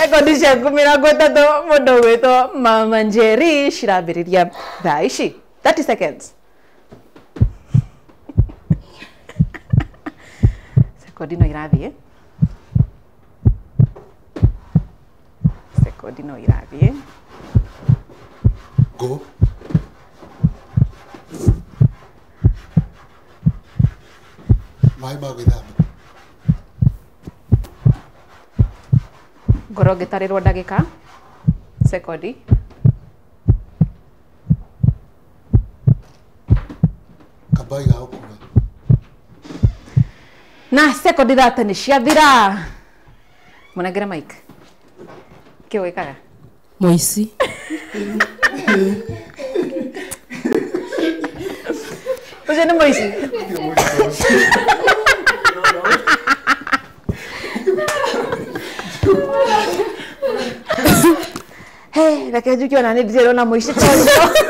Sekondi ciaku 30 mũndũ ũgwĩtwo Mama Njeri cirambĩrĩria thaa ici 30 seconds. Sekondi no irathiĩ. Sekondi no irathiĩ. Go. Maĩ ma gwĩthamba. Ngorwo ngĩtarĩrwo ndagĩka. Sekondi. Kabai ga gũkua. Na sekondi 30 nĩ ciathira. Mũnengere mic. Kĩ wĩkaga? Mũici. Ũcio nĩ mũici. Hey, reke njuke ona nĩ ndĩrona mũici tondũ.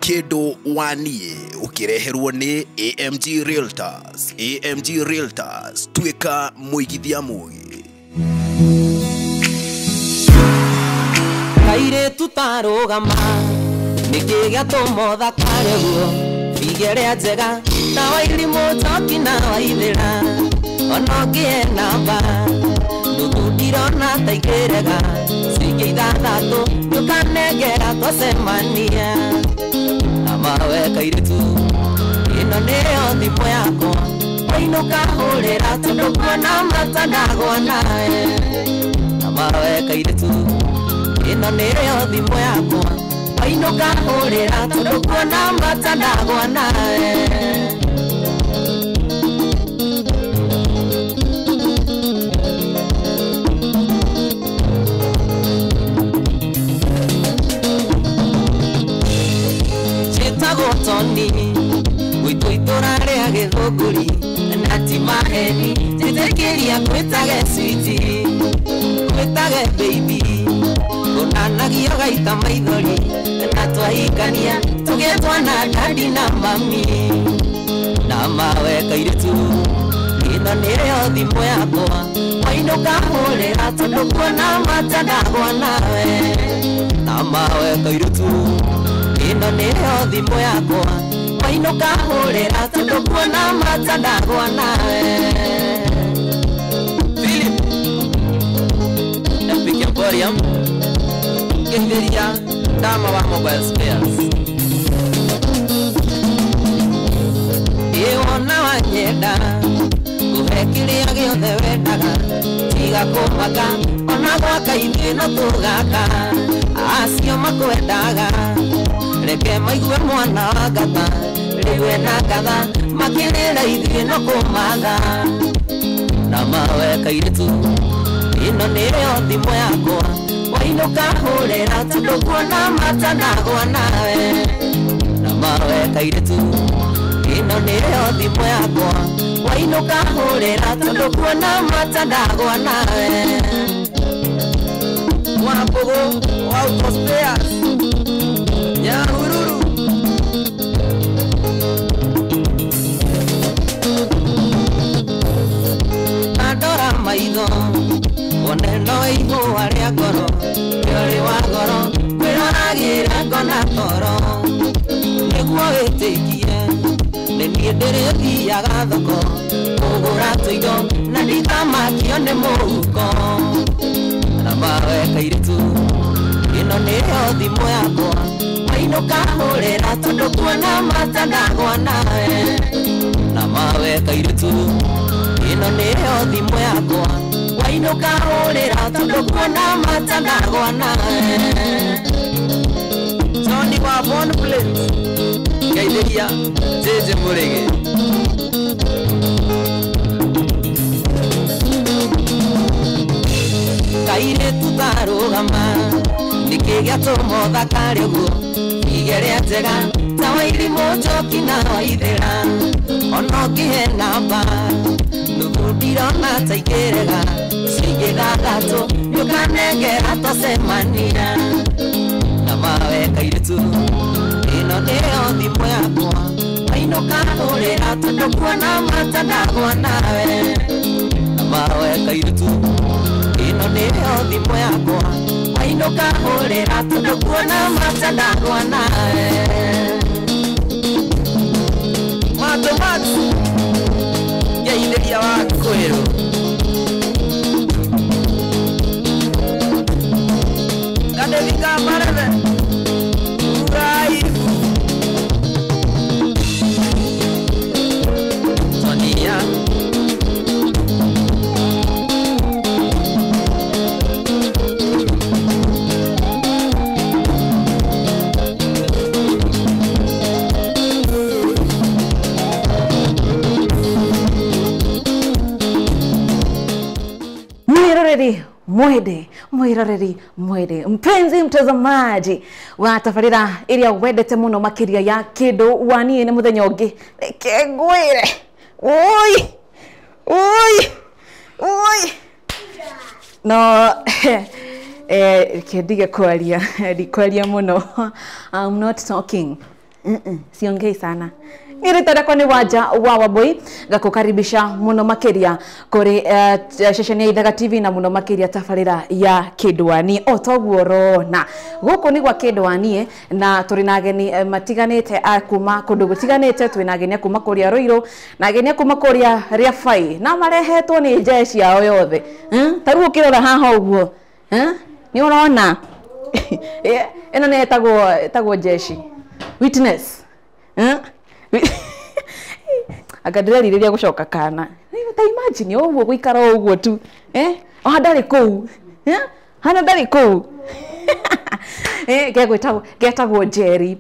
Kĩndũ wa niĩ ũkĩreherwo nĩ AMG Realtors. AMG Realtors, tuĩka mũigithia mũgĩ. Kairĩtu tarũgama nĩkĩ gĩatũma ũthakare ũguo bigĩrĩa njega ta wairimũ njoki na waithĩra ona ũngĩe namba nuthu ndirona ta ikĩrega ciingĩ ithathatũ ndũkanengera twacemania na mawe kairĩtu ĩno nĩyo thimũ yakwa wainũka hũrĩra tondũ kuona mata ndagwa nawe na mawe kairĩtu ĩno nĩyo thimũ yakwa wainũka hũrĩra tondũ kuona mata ndagwa nawe. Njĩtagwo Toni gwitũ itũra rĩa Gĩthũngũri na ti maheni njĩtĩkĩria ngwĩtage sweetie ngwĩtage baby onanagio gaita maithori na twahikania tũgĩtwo na dadi na mami na mawe kairĩtu ĩno nĩyo thimũ yakwa wainũka hũrĩra tondũ kuona mata ndagwa nawe na mawe kairĩtu ĩno nĩyo thimũ yakwa wainũka hũrĩra tondũ kuona mata ndagwa nawe. Philip Epic Emporium Ngeithĩria Dama wa Mobile Spares. Ĩ wona wanyenda ngũhe kĩrĩa gĩothe wendaga tiga kũmaka ona gwaka ithuĩ no tũgaka acio makwendaga reke maigue mwana wa ngata rĩu ena ngatha makĩrĩra ithuĩ no kũmatha na mawe kairĩtu ĩno nĩyo thimũ yakwa wainũka hũrĩra tondũ kuona mata ndagwa nawe na mawe kairĩtu ĩno nĩyo thimũ yakwa wainũka hũrĩra tondũ kuona mata ndagwa nawe. Wambogo Auto Spares Nyahururu. Andora maitho wone no ihũa rĩa ngoro rĩorĩ wa ngoro kwĩroragĩra ngona toro nĩguo wĩtĩkie nĩ niĩ ndĩrĩthiaga thoko kũgũra tũindo na ndikamakio nĩ mũhuko na mawe kairĩtu ĩno nĩyo thimũ yakwa wainũka hũrĩra tondũ kuona mata ndagwa nawe na mawe kairĩtu ĩno nĩyo thimũ yakwa wainũka hũrĩra tondũ kuona mata ndagwa nawe. Tony wa Bon Plate Ngeithĩria Jeje Mũrĩgĩ. Kairĩtu tarũgama nĩkĩ gĩatũma ũthakare ũguo igĩrĩa njega ta wairimũ njoki na waithĩra ona ũngĩhe namba nuthu ndirona ta ikĩrega ciingĩ ithathatũ nĩũkanengera twacemania na mawe kairĩtu ĩno nĩyo thimũ yakwa wainũka hũrĩra tondũ kuona mata ndagwa nawe na mawe kairĩtu ĩno Nĩyo thimũ yakwa wainũka hũrĩra tondũ kuona matandarwa nawe. Mato Max ngeithĩria wa kwĩrwo. Kadevika mareve uraibu Sonia. Mwiroreri mwede, mwiroreri mwede, mpenzi mtazamaji wa tabarĩra ĩrĩa wendete mũno makĩria ya Kĩndũ wa Niĩ nĩ mũthenya ũngĩ. Reke ngwĩre, oi oi oi, no reke ndige kwaria, ndikwaria mũno. I'm not talking. Siongei sana. Rĩtwa rĩakwa nĩ Wanja wa Wambui, ngakũkaribisha mũno makĩria kũrĩ ceceni ya Ithaga TV na mũno makĩria tabarĩra ya Kĩndũ wa Niĩ. O toguo ũrona gũkũ nĩ gwa Kĩndũ wa Niĩ, na tũrĩ na ageni matiganĩte a kuma kũndũ gũtiganĩte. Twĩ na ageni a kuma kũrĩa Ruiru na ageni a kuma kũrĩa Rĩabai, na marehetwo nĩ jeshi yao yothe. Ta rĩu ũkĩrora haha ũguo, nĩ ũrona ĩno nĩ ĩtagwo jeshi witness. Anga ndĩrerirĩria gũcoka kana. Ta imagine ũguo gũikara ũguo tu, ona ndarĩ kũu, hana ndarĩ kũu. Getagwo Jerry.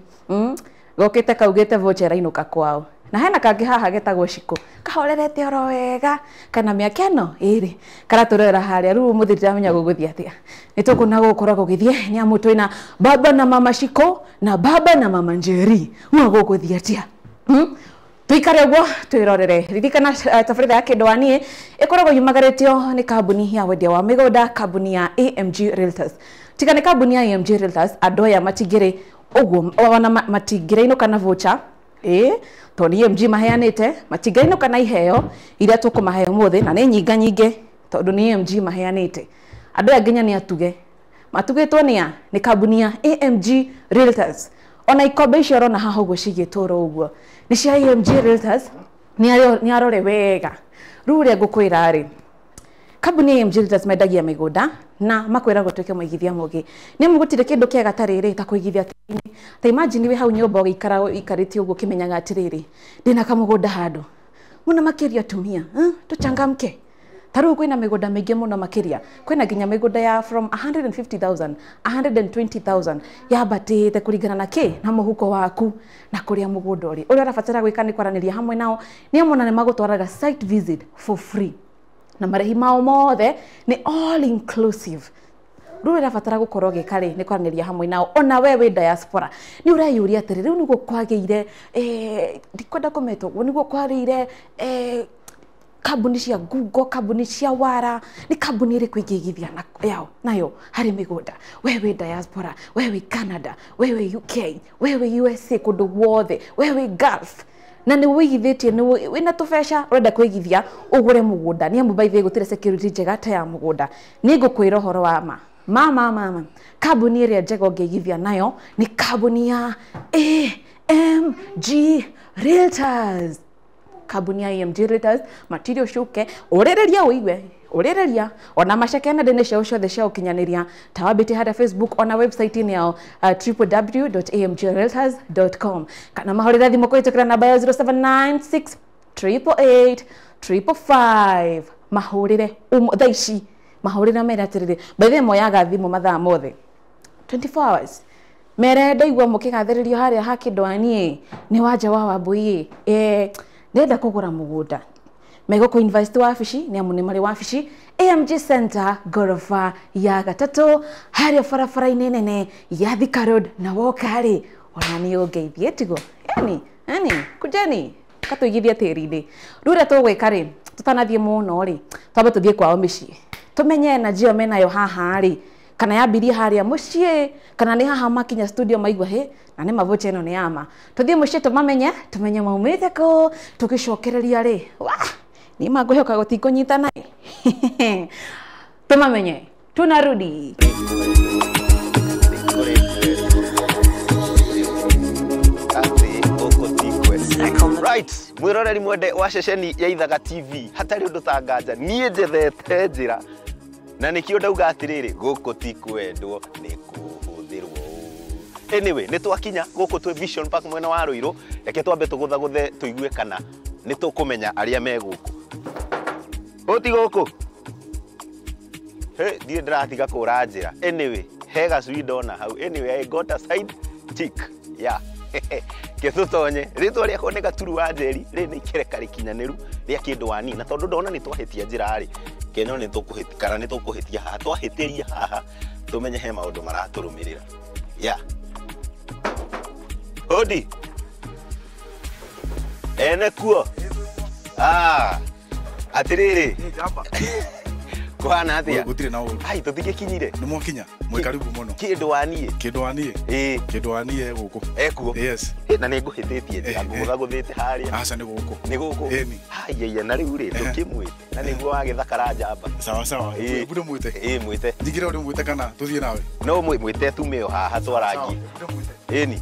Gokĩte kaugĩte voucher ainũka kwao. Na hena kangĩ haha getagwo Shiko, kahorerete oro wega, kana mĩaka ĩno ĩrĩ karatũrorera harĩa. Rĩu ũmũthĩ ndiramenya gũgũthiĩ atĩa, nĩ tũkuona gũgũkorwo gũgĩthiĩ nĩ amu twĩna baba na mama Shiko na baba na mama Njeri. Ũguo gũgũthiĩ atĩa? Tuikare ũguo twĩrorere. Ririkana tabarĩra ya Kĩndũ wa Niĩ ĩkoragwo yumagarĩtio nĩ kambuni ya wendia wa mĩgũnda, kambuni ya AMG Realtors. Tiga nĩ kambuni ya AMG Realtors, andũ aya matingĩrĩ ũguo, ona matingĩrainũka na voucher, tondũ nĩ AMG maheanĩte, matingĩrainũka na iheo iria tũkũmahe ũmũthĩ, na nĩ nyinga nyingĩ tondũ nĩ AMG maheanĩte. Andũ aya nginya nĩ atuge, matugĩtwo nĩ a? Nĩ kambuni ya AMG Realtors. Ona ikombe icio ũrona haha ũguo cigĩtwo oro ũguo nĩ cia AMG Realtors, nĩ arore wega. Rĩu ũrĩa ngũkwĩra rĩ, kambuni ya AMG Realtors mendagia mĩgũnda na makwĩra gũtuĩke mũigithia mũgĩ. Nĩ amu gũtirĩ kĩndũ kĩega ta rĩrĩ ta kũigithia tĩri-inĩ. Ta imagine wĩ hau nyũmba ũgĩikara ũikarĩte ũguo ũkĩmenyaga atĩrĩrĩ, ndĩna kamũgũnda handũ. Mũno makĩria atumia, tũchangamke. Ta rĩu kwĩna mĩgũnda mĩingĩ mũno makĩria. Kwĩna nginya mĩgũnda ya from 150,000, 120,000 yambatĩte kũringana na kĩ? Na mũhuko waku na kũrĩa mũgũnda ũrĩ. Ũrĩa ũrabatara gwĩka nĩ kwaranĩria hamwe nao, nĩ amu ona nĩ magũtwaraga site visit for free. Na marĩhi mao mothe nĩ all inclusive. Rĩu ũrabatara gũkorwo ũgĩka rĩ, nĩ kwaranĩria hamwe nao. Ona we wĩ diaspora, nĩ ũreyũria atĩrĩ, rĩu nĩguo kwagĩire, ndikwenda kũmeta ũguo, nĩguo kwagĩire, kambuni cia Google, kambuni cia Wara, nĩ kambuni ĩrĩkũ ingĩigithia yao nayo harĩ mĩgũnda? We wĩ diaspora, we wĩ Canada, we wĩ UK, we wĩ USA, kũndũ guothe, we wĩ Gulf, na nĩ wĩigithĩtie, nĩ wĩna tũbeca ũrenda kũigithia ũgũre mũgũnda, nĩ amu by the way gũtirĩ security njega ta ya mũgũnda. Nĩ ngũkwĩra ũhoro wa ma mama, kambuni ĩrĩa njega ũngĩigithia nayo nĩ kambuni ya AMG Realtors. Kambuni ya AMG Realtors matirĩ ũcuke, ũrĩrĩria ũigue, ũrĩrĩria ona maceke nenda-inĩ ciao ciothe cia ũkinyanĩria, ta wambĩtie harĩa Facebook ona website-inĩ yao www.amgrealtors.com, kana mahũrĩre thimũ kũhĩtũkĩra namba ya 0796 888 555. Mahũrĩre thaa ici, mahũrĩre mere atĩrĩrĩ, by the way moyaga thimũ mathaa mothe 24 hours. Mere ndaigua mũkĩgathĩrĩrio harĩa ha Kĩndũ wa Niĩ nĩ Wanja wa Wambui, ndĩrenda kũgũra mũgũnda. Megũkũ invite wabici, nĩ amu nĩ marĩ wabici AMG Center ngoroba ya gatatũ harĩa barabara-inĩ nene ya Thika Road, na woka rĩ ona nĩ ũngeithie tigo, yani yani kujeni katũigithie tĩri-inĩ. Rĩu ũrĩa tũgwĩka rĩ, tũtanathiĩ mũno rĩ, twambe tũthiĩ kwao mĩciĩ, tũmenye energy ĩyo menayo haha rĩ, kana yambirie harĩa mũciĩ, kana nĩ haha makinya studio maigua hĩ, na nĩ mavocha ĩno nĩ yama. Tũthiĩ mũciĩ tũmamenye, tũmenye maumĩte kũ, tũgĩcokereria rĩ, wah, nĩ ma ngwĩhoka gũtikũnyitana ĩ. Tũmamenye. Tunarudi. Right, mwiroreri mwende wa ceceni ya Ithaga TV hatari undu tanganja nie njethete njira na nikio ndauga atiriri guku ti kwendwo ni kuhuthirwo. Anyway, ni twakinya guku twi Vision Park mwena wa Ruiru, reke twambe tuguthaguthe tuigue kana ni tukumenya aria me guku. Uti guku he ndie ndiratiga kura njira. Anyway, he gacui ndona hau. Anyway, I got a side chick. Yeah. Kethutonye ritwa riakwa nĩ Gaturu wa Njeri rĩ nĩ ikereka rĩkinyanĩru rĩa kĩndũ wani na tondũ ndona nĩ twahĩtia njĩra rĩ Kenya nĩ tũkũhĩtia kana nĩ tũkũhĩtia haha twahĩtĩria haha tũmenye he maũndũ maratũrũmĩrĩra. Yeah. Hodi ene kuo ah atirĩrĩ kuhana atia gutire na uru ai tũtigĩkinyire nĩ mwakinya mwe karibu muno kĩndũ waniĩ kĩndũ waniĩ ĩĩ kĩndũ waniĩ gũkũ ekuo yes na nĩ ngũhĩtĩtie njĩra ngũgũthagũthĩte harĩa aca nĩ gũkũ nĩ gũkũ ĩni haiya na rĩu rĩ ndũkĩmwĩte na nĩguo wagĩthakara njamba sawa sawa mbure mwĩte ĩĩ mwĩte njigire ũrĩ mwĩte kana tũthiĩ nawe no mwĩte tume o haha twarangie ĩni.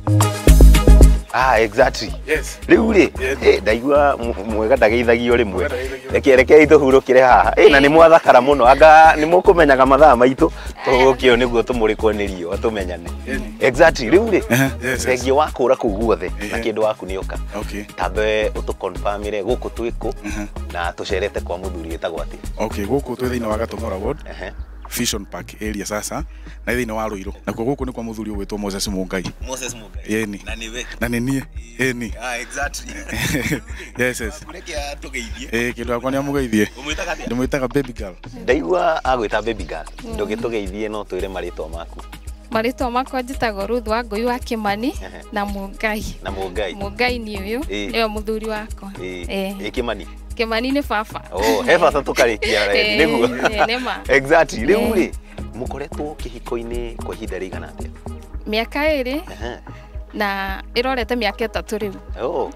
Ah, exactly. Yes. Rĩu rĩ, ndaigua mwega ndageithagio rĩmwe. Reke reke tũhurũkĩre haha. Na nĩ mwathakara mũno. Anga nĩ mũkũmenyaga mathaa maitũ tũgũkĩo nĩguo tũmũrĩkwo nĩ riũa tũmenyane. Exactly. Rĩu rĩ, thengia wa kũra kũu guothe na kĩndũ waku nĩ ũka. Okay. Tambe ũtũconfirmĩre gũkũ twĩkũ na tũcerete kwa mũthuri wĩtagwo atĩa. Okay, gũkũ twĩ thĩinĩ wa Gatũmora Ward. Vision Park area sasa na thĩinĩ wa Ruiru na kwa gũkũ nĩ kwa mũthuri ũgwĩtwo Moses Mungai. Moses Mungai. Yeni. Na niwe. Na nĩ niĩ. Ĩni. Ah, exactly. Yes, yes. Kũreke atũgeithie. Kĩndũ yakwa nĩ amũgeithie. Ũmwĩtaga atĩa? Ndĩmwĩtaga baby girl. Ndaigua agwĩta baby girl. Ndũgĩtũgeithie no twĩre marĩtwa maku. Marĩtwa makwa njĩtagwo Ruth wa Ngũi wa Kĩmani na Mungai. Na Mungai. Mungai nĩ ũyũ nĩwe mũthuri wakwa. Ĩ Kĩmani. Kĩmani nĩ baba. Oh, he bata tũkarĩkia nĩguo. Nĩma. Exactly. Rĩu rĩ mũkoretwo kĩhiko-inĩ kwa ihinda rĩigana atĩa? Mĩaka 2 na ĩrorete mĩaka 3 rĩu. Oh,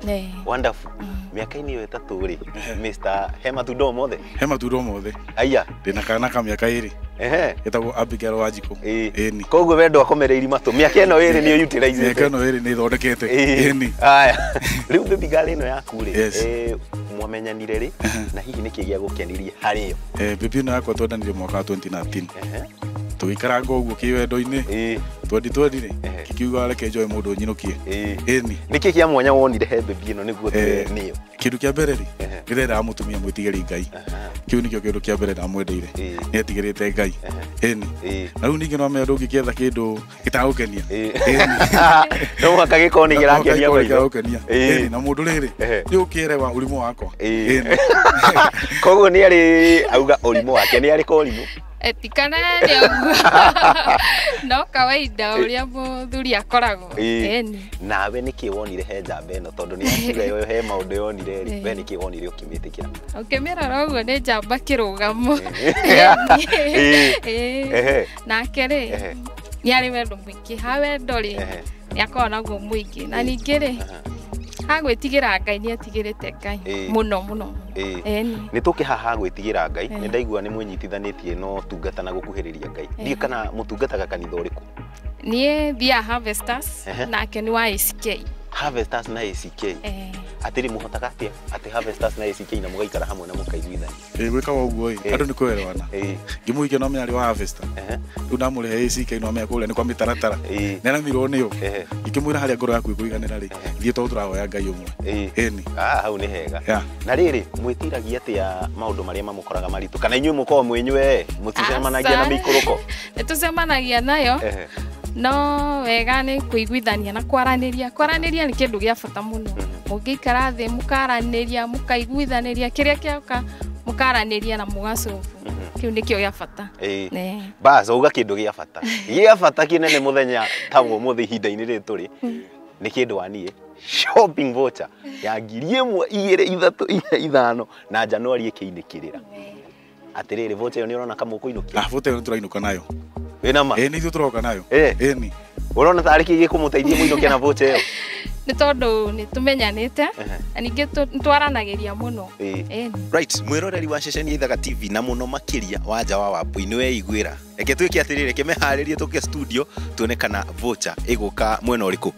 wonderful. Mĩaka-inĩ ĩyo 3 rĩ, Mr. he matunda o mothe? He matunda o mothe. Aya. Ndĩna kana ka mĩaka 2. Ehe. Getagwo Abigail Wanjikũ. Ĩni. Koguo we ndwakomereire matũ. Mĩaka ĩno 2 nĩyo utilize. Mĩaka ĩno 2 nĩ ithondekete. Ĩni. Aya. Rĩu baby girl ĩno yaku rĩ, mwamenyanire rĩ na hihi nĩkĩ gĩa gũkenirie harĩ yo? Baby ĩno yakwa twendanire mwaka wa 2019. Tũgĩikaranga ũguo kĩwendo-inĩ. Twendi rĩ kĩkiuga reke njoe mũndũ nyinũkie. Ĩni. Nĩkĩ kĩa mwanya wonire he baby ĩno nĩguo nĩyo? Kĩndũ kĩa mbere rĩ ndĩrendaga mũtumia mwĩtigĩri Ngai. Kĩu nĩkĩo kĩndũ kĩa mbere ndamwendeire. Nĩ etigĩrĩte Ngai. Ĩni. Na rĩu ningĩ no amenya ndũngĩkĩetha kĩndũ gĩtagũkenia. Ĩni. No mũhaka gĩkorwo nĩ kĩrakenia maitho. Ĩni. Na mũndũ rĩrĩ nĩ ũkĩerewa ũrimũ wakwa. Ĩni. Koguo nĩ arĩ auga ũrimũ wake nĩ arĩ ka ũrimũ? Etikana nĩ ũguo. No kawaida ũrĩa mũthuri akoragwo. Ĩni. Nawe nĩkĩ wonire he njamba ĩno tondũ nĩ akiuga yo he maũndũ yonire rĩ we nĩkĩ wonire ũkĩmĩtĩkĩra? Ũkĩmĩrora ũguo nĩ njamba kĩrũgamo. Nake rĩ nĩ arĩ wendo mũingĩ. Ha wendo rĩ nĩ akoragwo naguo mũingĩ. Na ningĩ rĩ hagwĩtigĩra Ngai nĩ etigĩrĩte Ngai mũno mũno. Nĩ tũke haha gwĩtigĩra Ngai nĩ ndaigua nĩ mwĩnyitithanĩtie no tungata na gũkuhĩrĩria Ngai. Ndiĩ kana mũtungataga kanitha ũrĩkũ? Niĩ thiaga Harvesters nake nĩ wa ACK. Harvesters na ACK. Atĩrĩ mũhotaga atĩa atĩ Harvesters na ACK na mũgaikara hamwe na mũkaiguithania? Gwĩkaga ũguo ĩ andũ nĩ kũerewana. Ngĩmũhikia no amenya arĩ wa Harvester. Rĩu ndamũrehe ACK no amenya kũrĩa nĩ kwa mĩtaratara. Nĩ aramirwo nĩyo. Ngĩkĩmwĩra harĩa ngoro yaku ĩkũiganĩra rĩ thiĩ tondũ tũrahoya Ngai ũmwe. Ĩni. Ah, hau nĩ hega. Na rĩrĩ mwĩtiragia atĩa maũndũ marĩa mamũkoraga maritũ kana inyuĩ mũkoragwo mwĩnyue mũticemanagia na mĩikũrũko? Nĩ tũcemanagia nayo. No wega nĩ kũiguithania na kwaranĩria. Kwaranĩria nĩ kĩndũ gĩa bata mũno. Mũngĩikara thĩ mũkaranĩria mũkaiguithanĩria kĩrĩa kĩoka mũkaranĩria na mũgacobu. Kĩu nĩkĩo gĩa bata. Bas auga kĩndũ gĩa bata. Gĩa bata kĩnene mũthenya ta ũmũthĩ ihinda-inĩ rĩrĩ tũrĩ nĩ kĩndũ waniĩ shopping voucher ya 1,000 2 3 4 5 na Januari ĩkĩinĩkĩrĩra. Atĩrĩrĩ voucher ĩyo nĩ ũrona kama ũkũinũkia? Ah, voucher ĩyo nĩ tũrainũka nayo. Wĩna ma? Ĩ nĩ ithuĩ tũroka nayo. Ĩni. Ũrona tarĩ kĩ gĩkũmũteithia mũinũke na voucher ĩyo? Nĩ tondũ nĩ tũmenyanĩte na ningĩ twaranagĩria mũno. Right, mwĩroreri wa ceceni ya Ithaga TV na mũno makĩria wa nja wa Wambui nĩ weiguĩra. Reke twĩke atĩrĩrĩ, reke meharĩrie tũke studio tuone kana voucher ĩgũka mwena ũrĩkũ.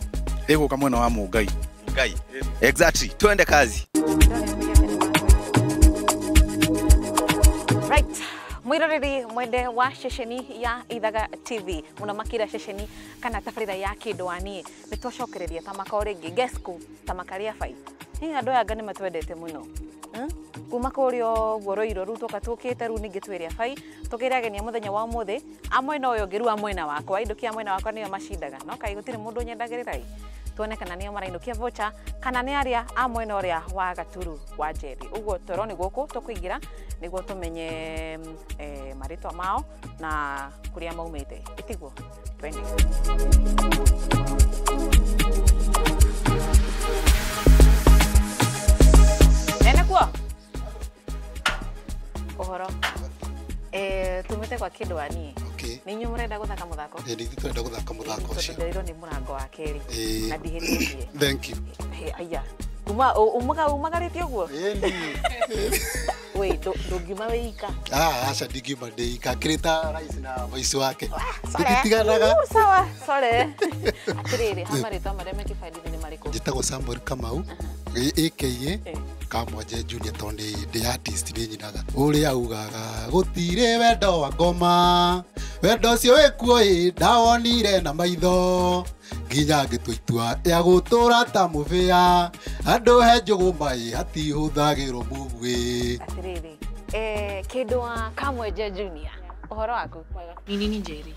Ĩgũka mwena wa Mũngai. Ngai. Exactly, twende kazi. Right. Mwiroreri mwende wa ceceni ya Ithaga TV muno makira ceceni kana tabarĩra ya kĩndũ wa niĩ nĩ twacokereria ta maka rĩngĩ gesku ta makaria bai hihi andũ aya anga nĩ matwendete mũno kuma kũrĩa ũguo rũirũ rĩu twoka tũkĩte rĩu ningĩ twĩrĩa bai tũkĩrĩ ageni a mũthenya wa ũmũthĩ a mwena ũyũ ũngĩ rĩu a mwena wakwa ainũkia a mwena wakwa nĩo macindaga no kaĩ gũtirĩ mũndũ nyendagĩrĩra ĩ tuone kana nĩo marainũkia voucher kana nĩ arĩa a mwena ũrĩa wa Gaturu wa Njeri ũguo toro nĩ gũkũ tũkũingĩra nĩguo tũmenye marĩtwa mao na kũrĩa maumĩte ĩtiguo twende. Nene kuo ũhoro tumĩte kwa kĩndũ wa niĩ. Nĩ inyuĩ mũrenda gũthaka mũthako? Ĩ nĩ ithuĩ tũrenda gũthaka mũthako ũcio. Tondũ ndĩrirwo nĩ mũrango wa kerĩ na ndihĩtĩtie. Thank you. Aya umagarĩte ũguo? Wĩ ndũngiuma wĩ ika? Aca ndingiuma ndĩ ika akĩrĩ ta rais na voice wake tũtitiganaga. Sawa, sorry. Atĩrĩrĩ, ha marĩtwa marĩa me kĩbandĩ-inĩ nĩ marĩkũ? Njĩtagwo Samuel Kamau aka Kamwanje Junior tondũ ndĩ artist nĩ nyinaga. Ũrĩa ugaga gũtirĩ wendo wa ngoma wendo ũcio wĩkuo ĩ ndawonire na maitho nginya ngĩtua itua ya gũtũra ta mũbĩa andũ he njũgũma ĩ hatihũthagĩrwo mũguĩ. Atĩrĩrĩ, kĩndũ wa Kamwenje Junior, ũhoro waku? Ni nini Njeri?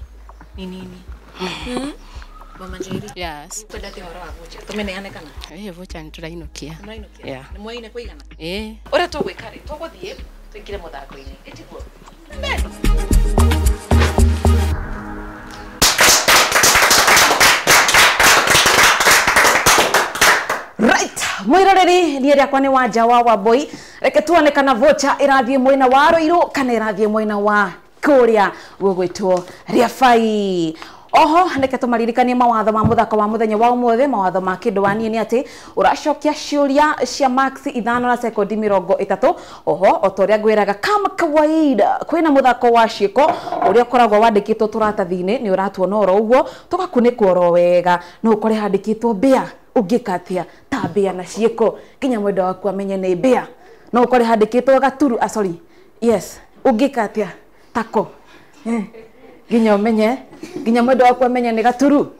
Ni nini? Mama Njeri? Yes. Twendete ũhoro wa voucher. Tũmĩneane kana? Voucher nĩ tũrainũkia. Mũrainũkia? Yeah. Nĩ mwaine kũigana? Ĩ. Ũrĩa tũgwĩka rĩ, tũgũthiĩ tũingĩre mũthako-inĩ. Ĩtiguo? Right, mwiroreri niĩ rĩakwa nĩ Wanja wa Wambui reke tuone kana voucher ĩrathiĩ mwena wa Ruiru kana ĩrathiĩ mwena wa kũrĩa gũgwĩtwo Rĩabai. Oho reke tũmaririkanie mawatho ma mũthako wa mũthenya wa ũmũthĩ. Mawatho ma kĩndũ wa niĩ nĩ atĩ ũracokia ciũria cia max 5 na sekondi 30. Oho o ta ũrĩa ngwĩraga kama kawaida kwĩna mũthako wa ciĩko ũrĩa ũkoragwo wandĩkĩtwo tũratathi-inĩ nĩ ũratuona oro ũguo tũgakunĩkwo oro wega no ũkore handĩkĩtwo mbĩa ũngĩka atĩa ta mbĩa na ciĩko nginya mwendwa waku amenye nĩ mbĩa no ũkore handĩkĩtwo gaturu sorry yes ũngĩka atĩa tako nginya ũmenye nginya mwendwa waku amenye nĩ gaturu.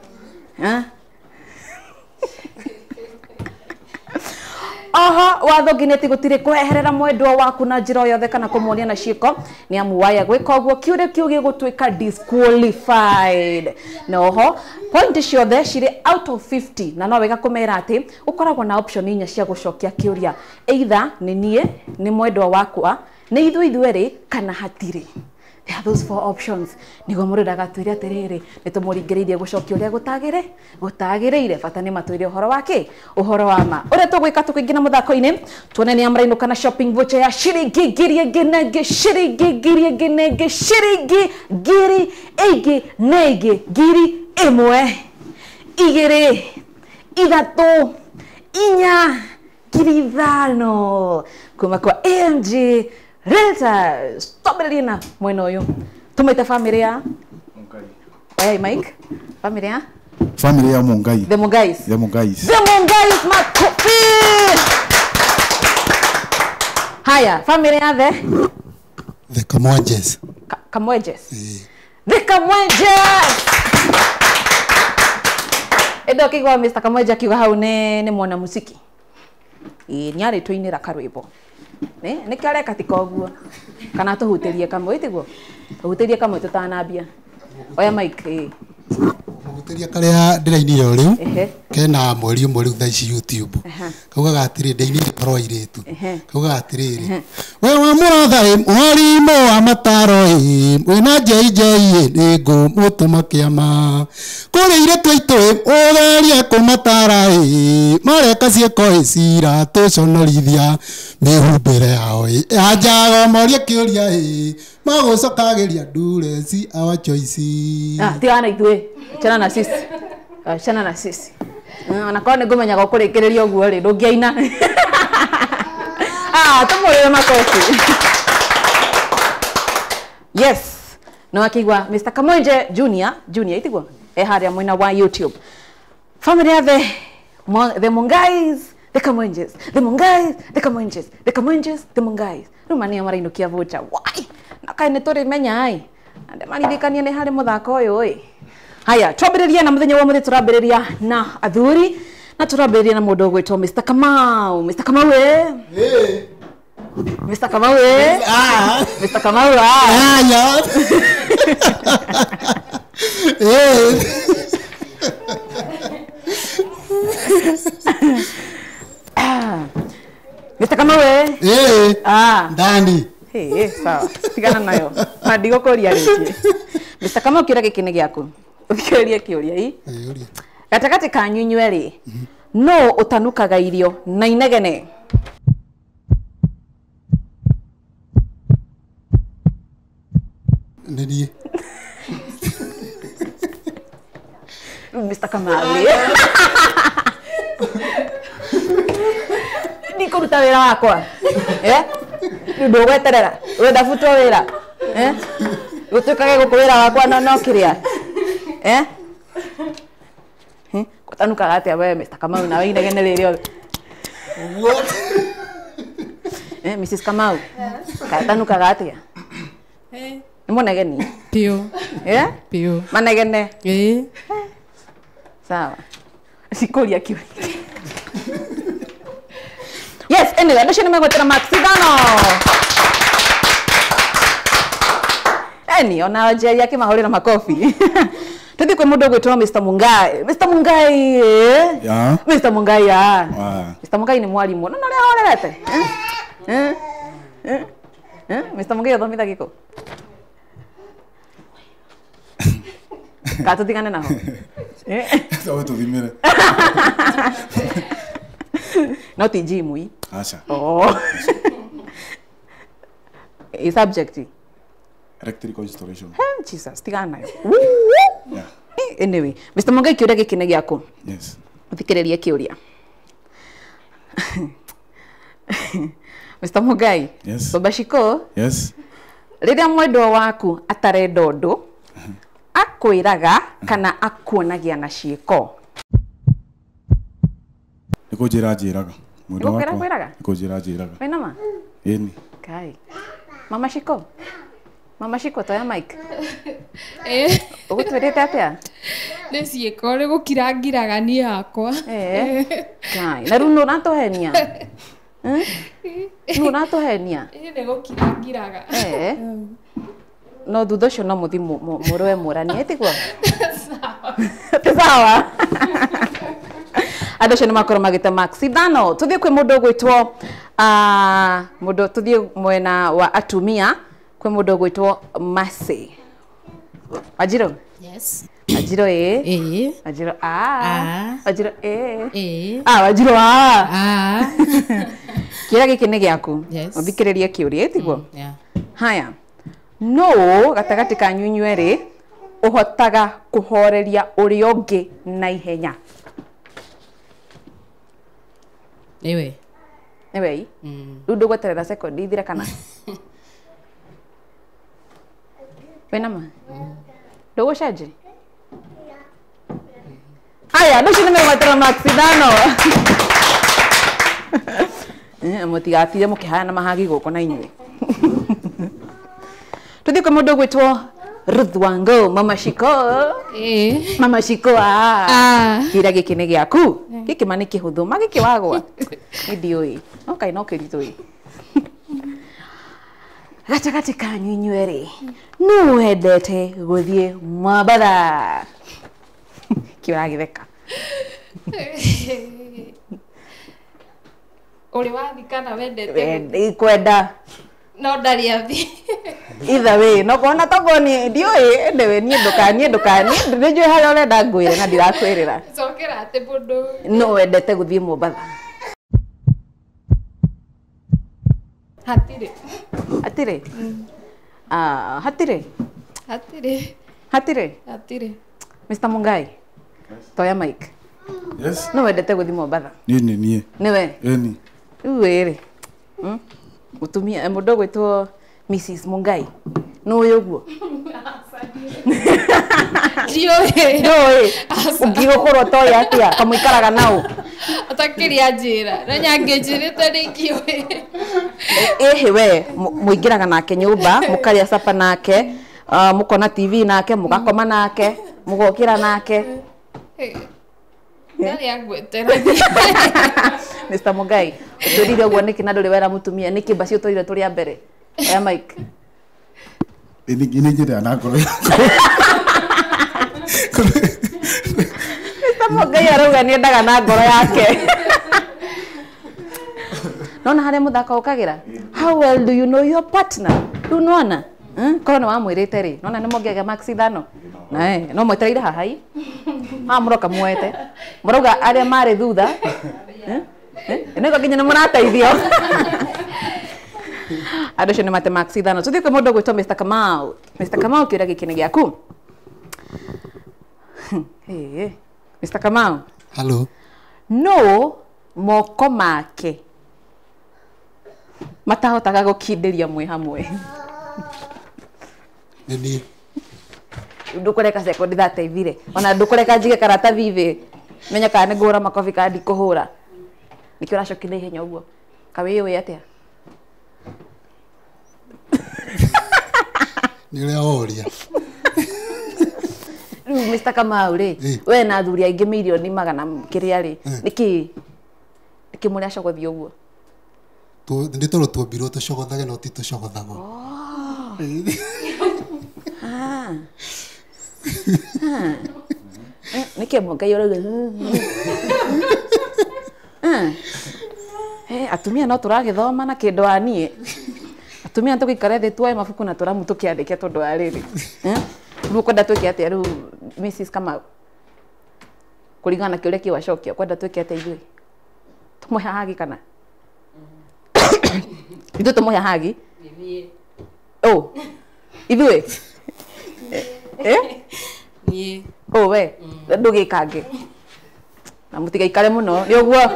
Oho watho ũngĩ nĩ atĩ gũtirĩ kweherera mwendwa waku na njĩra o yothe kana kũmuonia na ciĩko nĩ amu waya gwĩka ũguo kĩũria kĩu gĩgũtuĩka disqualified. Na oho point ciothe cirĩ out of 50 na no wega kũmera atĩ ũkoragwo na option inya cia gũcokia kĩũria either nĩ niĩ nĩ mwendwa wakwa nĩ ithuĩ ithuerĩ kana hatirĩ. There are those four options. Nĩguo mũndũ ndagatwĩre atĩrĩrĩ nĩ tũmũringĩrĩirie gũcokia ũrĩa gũtagĩrĩire bata nĩ matwĩre ũhoro wa kĩ ũhoro wa ma. Ũrĩa tũgwĩka tũkĩingĩra mũthako-inĩ tuone nĩ amrainũka na shopping voucher ya ciringi ngiri ĩngĩ na ĩngĩ ciringi ngiri ĩngĩ na ĩngĩ ciringi ngiri ĩngĩ na ĩngĩ ngiri 1 2 3 4 5,000 kuma kwa AMG Realtors. Twambĩrĩrie na mwena ũyũ tũmaite famĩlĩ ya Mũngai. Hey Mike, famĩlĩ ya? Famĩlĩ ya Mũngai. The Mungais. The Mungais. The Mungais makofi. Haya, famĩlĩ ya The Kamwenjes. Kamwenjes. The Kamwenjes. Ĩndo kĩigua Mr. Kamwenje akiuga hau nĩ mwana musiki. Ĩ nĩ arĩtũinĩra karwĩmbo. Nĩ kĩ areka ti koguo kana tũhutĩrie kamwe ĩtiguo tũhutĩrie kamwe tũtanambia. Oya mic ĩ Mũhutĩria karĩa ndĩrainire o rĩu kena mweri ũmwe rĩu thaa ici YouTube kaugaga atĩrĩ ndĩinire ũhoro wa airĩtu kaugaga atĩrĩrĩ we wa mũratha ĩ mwarimũ wa mataro ĩ wĩna JJ ĩ nĩngũmũtũma kĩama kũrĩ airĩtu aitũ ĩ ũgerie kũmatara ĩ mareka ciĩko ĩ ciratũconorithia mĩhumbĩre yao ĩ anjaga morie kĩũria ĩ magũcokagĩria ndureci our choice. Tigana na ithuĩ, achana na sisi. Achana na sisi. Ona korwo nĩ ngũmenyaga ũkũrĩkĩrĩria ũguo rĩ ndũngĩaina. Ah, tũmũrĩre makobi. Yes. No akigwa Mr. Kamwenje Junior, Junior itiguo e harĩa mwena wa YouTube. Family ya the Mungais, the Kamwenjes, the Mungais, the Kamwenjes, the Kamwenjes, the Mungais. Rĩu manio marainũkia voucher. Why? Na kaĩ nĩ tũrĩmenya ai. Na ndĩmaririkanie nĩ harĩ mũthako ũyũ ĩ. Haya, twambĩrĩria na mũthenya wa mũthĩ tũrambĩrĩria na athuri na tũrambĩrĩria na mũndũ ũgwĩtwo Mr. Kamau. Mr. Kamau ĩ. Eh. Mr. Kamau ĩ. Ah. Mr. Kamau ah. Ah, ya. Eh. Mr. Kamau ĩ. Eh. Ah. Ndani. Hey, sawa. Tigana nayo. Na ndigũkũria rĩngĩ. Mr. Kamau kĩũria gĩkĩ nĩ gĩaku. Ũthikĩrĩrie kĩũria ĩ. Ũria. Gatagatĩ kanyu inyuerĩ, nũ ũtanukaga irio na inegene? Nĩ niĩ. Mr. Kamau. Ndikũruta wĩra wakwa. Eh? Rĩu ndũgweterera. Ũrenda butwo wĩra. Eh? Gũtuĩkage gũkũ wĩra wakwa no kĩrĩa. Eh? Gũtanukaga atĩa we Mr. Kamau nawe inegene rĩrĩ othe? Ũguo. Eh, Mrs. Kamau. Gatanukaga atĩa? Eh. Nĩ mũnegeni? Piũ. Eh? Piũ. Manegene. Ĩĩ. Sawa. Sikũria kĩũria. Yes, anyway, andũ acio nĩ megwetera marks ithano. Eni, ona Njeri akĩmahũrĩra makobi. Tũthiĩ kwĩ mũndũ ũgwĩtwo Mr. Mungai. Mr. Mungai. Ya. Mr. Mungai ya. Ah. Mr. Mungai nĩ mwarimũ. No ũrĩa ahorerete. Eh? Eh? Eh? Mr. Mungai athomithagia kũ? Ka tũtigane naho. Eh? Sawa tũthimĩre. No ti gym ĩ. Aca. Oh. Ĩ subject. Electrical installation. Jesus, tigana nayo. Yeah. Anyway, Mr. Mungai kĩũria gĩkĩ nĩ gĩaku. Yes. Ũthikĩrĩrie kĩũria. Mr. Mungai. Yes. Baba Shiko, Yes. rĩrĩa mwendwa waku atarenda ũndũ, akwĩraga kana akuonagia na ciĩko. Nĩ kũnjĩra njĩraga. Mwendwa Nĩ gũkwĩra wakwa. kwĩraga? Nĩ kũnjĩra njĩraga. Wĩna ma? Ĩni. Kai. Mama Shiko. Mama Shiko toya mic. Eh. Ũgũtwĩrĩte atĩa? Nĩ ciĩko nĩ gũkira ngiraga niĩ hakwa. Eh. Kai, na rĩu nũ ũratũhenia? Nũ ũratũhenia? Ĩ nĩ gũkira ngiraga. Eh. No thutha ũcio no mũthiĩ mũrũe mũranie tiguo? Sawa. Ti sawa. Andũ acio nĩ makorwo magĩte marks ithano. Tũthiĩ kwĩ mũndũ ũgwĩtwo mũndũ tũthiĩ mwena wa atumia kwĩ mũndũ ũgwĩtwo Mercy. Wanjirũ? Yes. Wanjirũ ĩ. Ĩĩ. Wanjirũ a. A. Wanjirũ ĩ. Ĩĩ. Ah, Wanjirũ a. A. Kĩũria gĩkĩ nĩ gĩaku. Yes. Ũthikĩrĩrie kĩũria tiguo? Yeah. Haya. Nũ gatagatĩ kanyu inyuerĩ ũhotaga kũhoreria ũrĩa ũngĩ na ihenya? Nĩwe. Nĩwe ĩ? Rĩu ndũgweterera sekondi ithire kana? Wĩna ma? Ndũgũcenjia? Haya, andũ acio nĩ megwetera marks ithano. Mũtigatire mũkĩhana mahagi gũkũ na inyuĩ. Tũthiĩ kwĩ mũndũ ũgwĩtwo Ruth Wango, Mama Shiko. Ĩĩ. Mama Shiko ah. Ah. Kĩũria gĩkĩ nĩ gĩaku. Gĩkĩ ma nĩ kĩhũthũ, ma gĩkĩ wagwa. Nĩ ndiũĩ. No kaĩ no kĩritũ ĩ. Gatagatĩ kanyu inyuerĩ, nũ wendete gũthiĩ Mombatha? Kĩ ũragĩtheka? Ũrĩ wathiĩ kana wendete? Kwenda. No ndarĩ athiĩ. Either way, no kuona tokorwo niĩ ndiũĩ, anyway niĩ ndũkaniĩ nĩnjũĩ harĩa ũrenda ngwĩre na ndirakwĩrĩra. Cokera atĩ mũndũ. Nũ wendete gũthiĩ Mombatha? Hatirĩ. Hatirĩ? Ah, hatirĩ? Hatirĩ. Hatirĩ? Hatirĩ. Mr. Mungai. Toya mic. Yes. No wendete gũthiĩ Mombatha? Niĩ. Nĩwe? Ĩni. Rĩu ĩrĩ. Mũtumia mũndũ ũgwĩtwo Mrs. Mungai. Nũĩ ũguo? Ndiũĩ. Ndũĩ. Ũngĩgũkorwo toĩ atĩa? Kamũikaraga nao. Atakĩria njĩra. Na nyangĩnjĩrĩte nĩngĩũĩ. Ĩhĩ we mũingĩraga nake nyũmba, mũkarĩa capa nake, mũkona TV nake, mũgakoma nake, mũgokĩra nake. Ndarĩ angwetera. Mr. Mungai, ũtwĩrire ũguo nĩkĩ na ndũrĩ wera mũtumia? Nĩkĩ mbaci ũtũrire tũrĩ a mbere? Oya mic. Nĩ nyendaga na ngoro yakwa. Mr. Mungai arauga nĩendaga na ngoro yake. Nona harĩa mũthako ũkagĩra? How well do you know your partner? Rĩu nĩwona? Korwo nĩ wamwĩrĩte rĩ, nona nĩ mũngĩagĩa max 5. Na no mwetereire haha i. Haha mũroka muoete. Mũrauga arĩa marĩ thutha. Nĩguo nginya nĩ mũrateithio. Andũ acio nĩ mate max 5. Tũthiĩ kwĩ mũndũ ũgwĩtwo Mr. Kamau. Mr. Kamau kĩũria gĩkĩ nĩ gĩaku. Mr. Kamau. Hello. No moko make matahotaga gũkindĩria mwĩ hamwe. Nĩ ndũkũreka sekondi 30 ona ndũkũreka njige karatathi thĩ menya kana nĩ ngũhũra makobi kana ndikũhũra. Nĩkĩo ũracokia na ihenya ũguo? Kawĩyũĩ atĩa? Nĩ ũrĩa woria. Rĩu Mr. Kamau rĩ, we na athuri aingĩ mirioni magana kĩrĩa rĩ, nĩkĩ mũrĩ acogothi ũguo? Nĩ tondũ tuombirwo tũcogothage no ti tũcogothagwo. Nĩkĩ Mũngai ũrauga? Atumia no tũragĩthoma na kĩndũ wa niĩ. Atumia tũgĩikare thĩ tuoe mabuku na tũramu tũkĩandĩke tondũ wa rĩrĩ. Rĩu ũkwenda twĩke atĩa rĩu Mrs. Kamau? Kũringana na kĩũria kĩu wacokia, ũkwenda twĩke atĩa ithuĩ? Tũmũhe hagi kana? Ithuĩ tũmũhe hagi? Oh, ithuĩ? Niĩ. Oh, we, ndũgĩkange. Na mũtigaikare mũno, nĩ ũguo.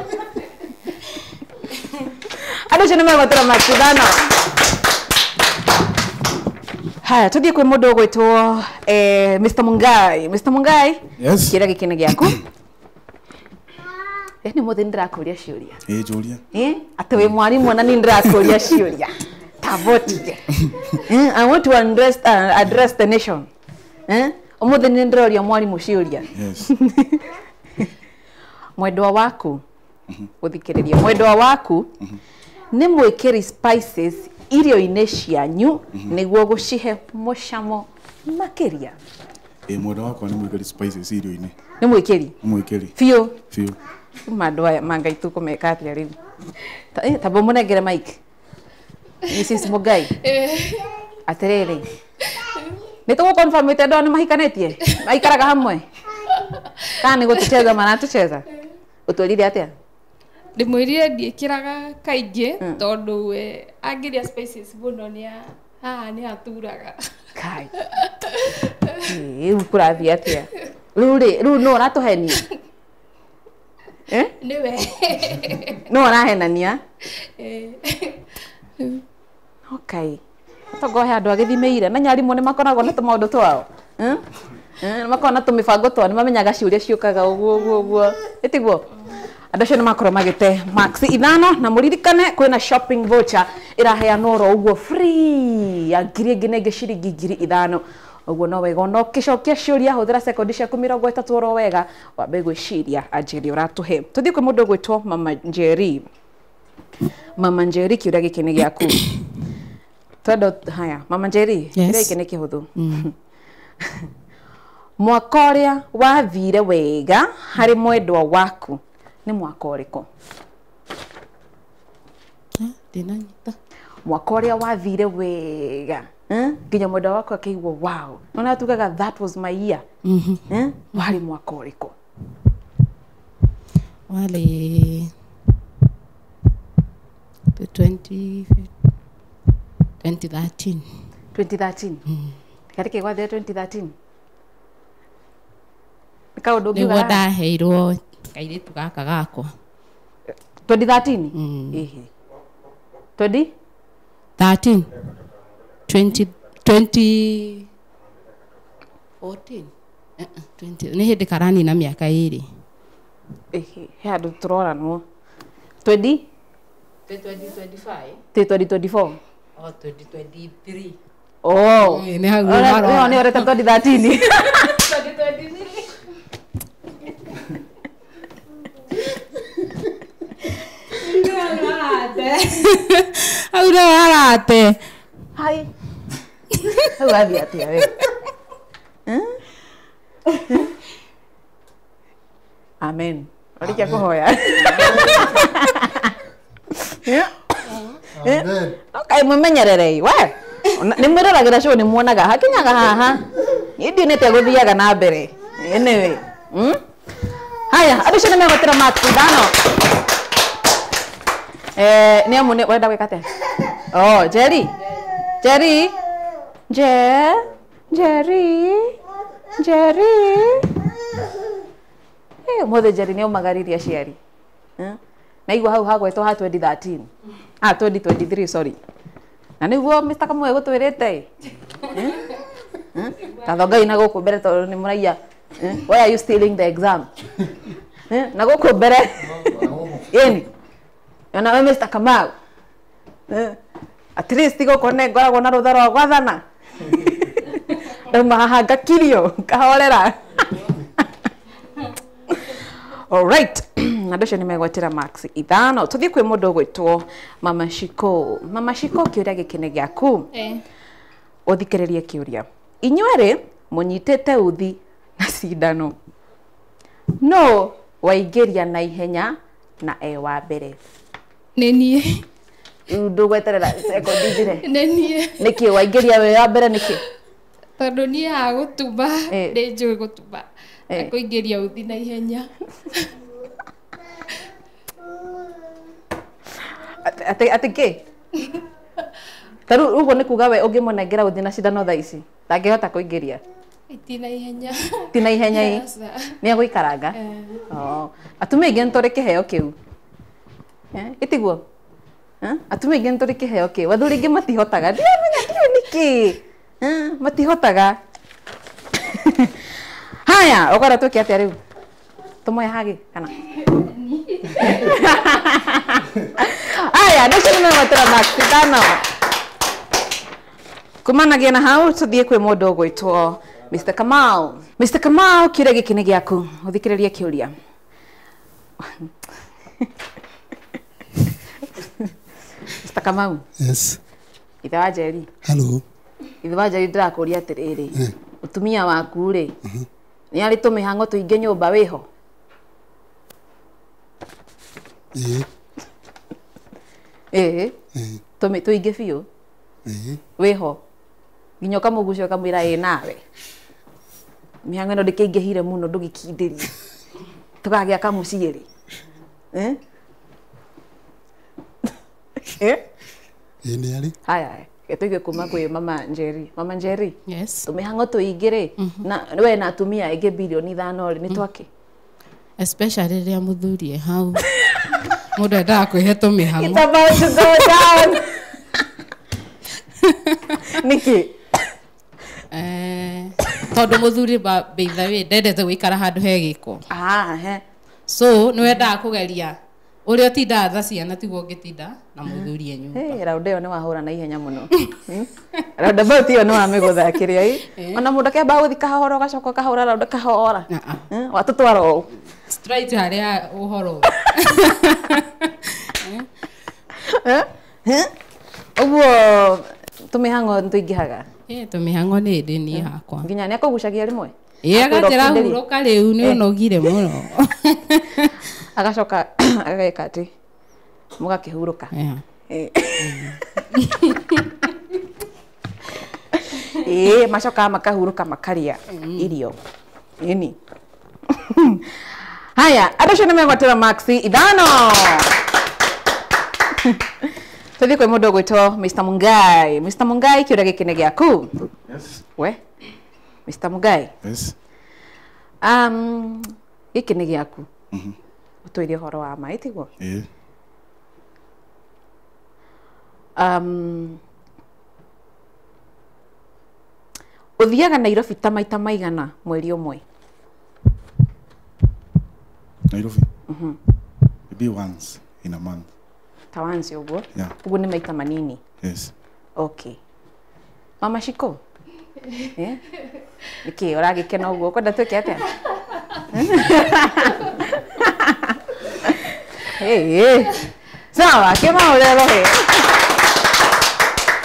Andũ acio nĩ megwetera max 5. Haya, tũthiĩ kwĩ mũndũ ũgwĩtwo Mr. Mungai. Mr. Mungai, Yes. kĩũria gĩkĩ nĩ gĩaku. Nĩ mũthĩ nĩndĩrakũria ciũria. Ĩĩ njũria. Atĩ wĩ mwarimũ na niĩ nĩndĩrakũria ciũria. Tavotike. I want to address the nation. Ũmũthĩ nĩndĩroria mwarimũ ciũria. Yes. Mwendwa waku, gũthikĩrĩria, mwendwa waku nĩ mwĩkĩri spices irio-inĩ cianyu nĩguo gũcihe mũcamo makĩria. Mwendwa wakwa nĩ mwĩkĩri spices irio-inĩ. Nĩ mwĩkĩri? Nĩ mwĩkĩri. Biũ? Biũ. Mandũ aya mangai tũkũmeka atĩa rĩu? Tamba mũnengere mic. Mrs. Mungai. Atĩrĩrĩ. Nĩ tũgũconfirmĩte andũ aya nĩ mahikanĩtie? Maikaraga hamwe? Kana nĩ gũtũcheza maratũcheza? Ũtwĩrire atĩa? Ndĩmwĩrire ndiĩkĩraga kaingĩ tondũ we angĩrĩa spices mũno nĩ haha nĩ haturaga. Kai. Rĩu kũrathiĩ atĩa? Rĩu rĩ, rĩu nũ ũratũhenia? Nĩwe. Nũ ũrahenania? Okay. Togo he andũ agĩthimĩire na nyarimũ nĩ makoragwo na tũmaũndũ twao. Nĩ makoragwo na tũmĩbango twao, nĩ mamenyaga ciũria ciũkaga ũguo ũguo ũguo. Ĩtiguo? Andũ acio nĩ makorwo magĩte max 5 na mũririkane kwĩna shopping voucher ĩraheanwo oro ũguo free ya ngiri ĩngĩ na ĩngĩ ciringi 5,000. Ũguo no wega ona ũkĩcokia ciũria hũthĩra sekondi ciaku 30 oro wega wambe gwĩciria anjĩri ũratũhe. Tũthiĩ kwĩ mũndũ ũgwĩtwo Mama Njeri. Mama Njeri kĩũria gĩkĩ nĩ gĩaku. Twendo haya Mama Njeri, kĩũria gĩkĩ nĩ kĩhũthũ. Mwaka ũrĩa wathire wega harĩ mwendwa waku nĩ mwaka ũrĩkũ? Ndinanyita. Mwaka ũrĩa wathire wega nginya mwendwa waku akĩigua wow, nona tugaga that was my year. Warĩ mwaka ũrĩkũ? Warĩ 2013. 2013. Karĩ kĩ gwathire 2013? Nĩ kaũndũ ũngiuga Nĩguo ndaheirwo Kairĩtu gaka gakwa. 2013? Ehe. 20? 13. 20 20 14. 20. Nĩ hĩndĩ karanina mĩaka 2. Ehe, he handũ tũroranwo. 20? 2025. 2024. Oh, 2023. Oh. Nĩ hau marora. Nĩ orete 2013. 2023. Hau no harate. Hai. Hau wathiĩ atĩa we? Amen. Warĩkia kũhoya. Amen. Okay, mwĩmenyererei we. Nĩ mwĩroragĩra show nĩ muonaga hakinyaga haha. Niĩ ndionete gũthiaga na mbere. Anyway. Haya, andũ acio nĩ megwetera mark ithano. Nĩ amu nĩ wenda gwĩka atĩa? Oh, Jerry. Jerry. Jerry. Jerry. Ũmũthĩ Jerry nĩ aumagaririe aciari. Naigua hau hagwetwo ha 2013. Ah, 2023, sorry. Na nĩguo Mr. Kamau egũtwĩrĩte. Tathongai na gũkũ mbere tondũ nĩ mũraiya. Why are you stealing the exam? Na gũkũ mbere. Ĩni. Ona we Mr. Kamau. At least gũkũ nĩ ngoragwo na rũtha rwa gwathana. Ndauma haha ngakirio, ngahorera. All right. Andũ acio nĩ megwetera marks ithano. Tũthiĩ kwĩ mũndũ ũgwĩtwo Mama Shiko. Mama Shiko, kĩũria gĩkĩ nĩ gĩaku. Ũthikĩrĩrie kĩũria. Inyuerĩ mũnyitĩte uthi na cindano. No waingĩria na ihenya na e wa mbere. Nĩ niĩ. Ndũgweterera sekondi thire. Nĩ niĩ. Nĩkĩ waingĩria we wa mbere nĩkĩ? Tondũ niĩ haha gũtuma nĩ njũĩ gũtuma. Na kũingĩria uthi na ihenya. Atĩ kĩ? Ta rĩu ũguo nĩ kuga we ũngĩmũnengera uthi na cindano thaa ici ndangĩhota kũingĩria. Ti na ihenya. Ti na ihenya ĩ. Nĩ egũikaranga. Oh. Atumia aingĩ nĩ tũrĩ kĩheo kĩu. Ĩtiguo? Atumia aingĩ nĩ tũrĩ kĩheo kĩu. Athuri aingĩ matihotaga. Ndiramenya ndiũĩ nĩkĩ. Matihotaga. Haya, ũkwenda twĩke atĩa rĩu? Tũmoe hagi kana? Haya, nĩcio nĩ megwetera marks ithano. Kumanagia na hau tũthiĩ kwĩ mũndũ ũgwĩtwo Mr. Kamau. Mr. Kamau, kĩũria gĩkĩ nĩ gĩaku. Ũthikĩrĩrie kĩũria. Mr. Kamau. Yes. Ithe wa Njeri. Hello. Ithe wa Njeri ndĩrakũria atĩrĩrĩ. Mũtumia waku rĩ, nĩ arĩ tũmĩhang'o tũingĩ nyũmba wĩho? Ĩĩ. Ĩĩ. Tũingĩ biũ? Ĩĩ. Wĩho? Nginya ũkamũgucia ũkamwĩra ĩ nawe. Mĩhang'o ĩno ndĩkĩingĩhire mũno ndũgĩkindĩrie. Tũgagĩaka mũciĩ rĩ. Ĩĩ nĩ arĩ. Haya, tũigue kuma kwĩ Mama Njeri. Mama Njeri. Yes. Tũmĩhang'o tũingĩ rĩ, na we na atumia aingĩ bilioni 5 rĩ, nĩ twakĩ? Especially rĩrĩa mũthuri e hau. Mũndũ endaga kwĩhe tũmĩhang'o. It's about to go down. Nĩkĩ? Tondũ mũthuri by the way ndendete gũikara handũ he gĩko. So nĩ wendaga kũgeria ũrĩa ũtindaga tha ciana tiguo ũngĩtinda na mũthuri e nyũmba. Round ĩyo nĩ wahũra na ihenya mũno. Roundabout ĩyo nĩ wamĩgũtha kĩrĩa ĩ. Ona mũndũ akĩamba gũthiĩ kahora ũgacoka ũkahũra round kahora. Watũtwara ũũ. Straight harĩa ũhoro. Ũguo tũmĩhang'o nĩ tũingĩhaga. Tũmĩhang'o nĩ ndĩ niĩ hakwa. Nginya nĩ akũgucagia rĩmwe? Ĩĩ aganjĩra hurũka rĩu nĩ ũnogire mũno. Agacoka ageka atĩ mũgakĩhurũka. Ĩĩ macokaga makahurũka makarĩa irio. Ĩni. Haya, andũ acio nĩ megwatĩra marks 5. Tũthiĩ kwĩ mũndũ ũgwĩtwo Mr. Mungai. Mr. Mungai, kĩũria gĩkĩ nĩ gĩaku. Yes. We? Mr. Mungai. Yes. Gĩkĩ nĩ gĩaku. Ũtwĩre ũhoro wa ma ĩtiguo? Ĩĩ. Ũthiaga Nairobi ta maita maigana mweri ũmwe? Nairobi? Maybe once in a month. Ta once ũguo? Yeah. Ũguo nĩ maita manini? Yes. Okay. Mama Shiko? Eh? Nĩkĩ ũragĩkena ũguo? Ũkwenda twĩke atĩa? Hey, sawa, kĩmaũrĩre rũhĩ.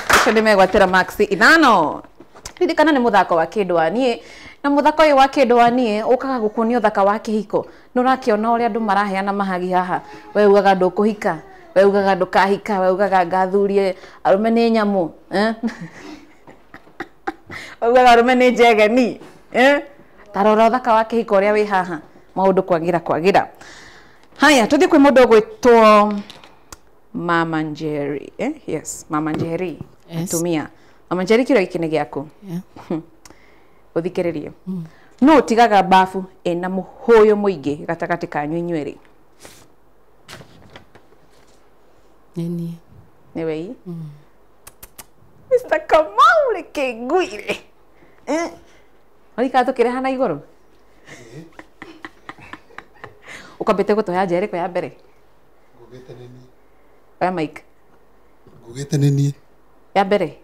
Ũcio nĩmegwatĩra maxi 5. Ririkana nĩ mũthako wa kĩndũ wa niĩ na mũthako ũyũ wa kĩndũ wa niĩ ũkaga gũkuonia ũthaka wa kĩhiko. Nĩ ũrakĩona ũrĩa andũ maraheana mahagi haha. We ugaga ndũkũhika, we ugaga ndũkahika, we ugaga ngathurie arũme nĩ nyamũ, eh? We ugaga arũme nĩ njegeni, eh? Ta rora ũthaka wa kĩhiko ũrĩa wĩ haha, maũndũ kwagĩra kwagĩra. Haya, tũthiĩ kwĩ mũndũ ũgwĩtwo Mama Njeri, eh? Yes, Mama Njeri. Yes. Atumia. Mama Njeri kĩũria gĩkĩ nĩ gĩaku. Yeah. Ũthikĩrĩrie. No ũtigaga bafu ĩna mũhũyũ mũingĩ gatagatĩ kanyu inyuerĩ? Nĩ niĩ. Nĩwe ii? Mr. Kamau reke ngwire. Eh? Warikara tũkĩreha na igũrũ? Ũkambĩte gũtũhe anja ĩrĩkũ ya mbere? Ngugĩte nĩ niĩ. Oya mic. Ngugĩte nĩ niĩ. Ya mbere?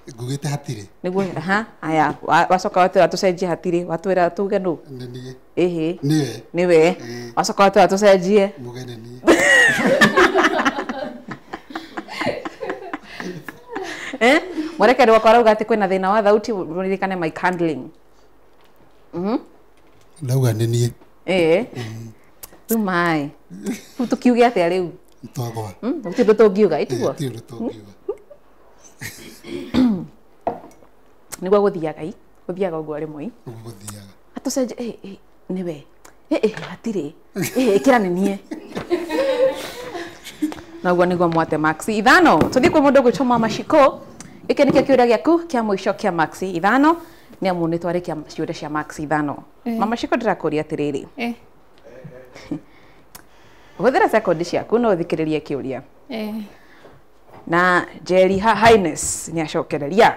Ngugĩte hatirĩ. Nĩguo, aha, aya, wacoka watwĩra tũcenjie hatirĩ, watwĩra tuge nũ? Nĩ niĩ. Ĩhĩ. Nĩwe. Nĩwe. Wacoka watwĩra tũcenjie. Muge nĩ niĩ. Eh? Mwerekeri wakwa arauga atĩ kwĩna thĩna wa thauti, ũririkane mic handling. Ndauga nĩ niĩ. Ĩĩ. Rĩu maĩ. Rĩu tũkiuge atĩa rĩu? Twagwa. Gũtirĩ ũndũ tũngiuga, ĩtiguo? Gũtirĩ ũndũ tũngiuga. Nĩguo gũthiaga i, gũthiaga ũguo rĩmwe i. Ũguo gũthiaga. Atũcenjie, nĩwe. Hatirĩ. Ĩkĩra nĩ niĩ. Na ũguo nĩguo mwate maxi 5. Tũthiĩ kwĩ mũndũ ũgwĩtwo Mama Shiko. Gĩkĩ nĩkĩo kĩũria gĩaku kĩa mũico kĩa maxi 5. Nĩ amu nĩ twarĩkia ciũria cia maxi 5. Mama Shiko ndĩrakũria atĩrĩrĩ. Hũthĩra sekondi ciaku no ũthikĩrĩrie kĩũria. Na Njeri Her Highness nĩ acokereria.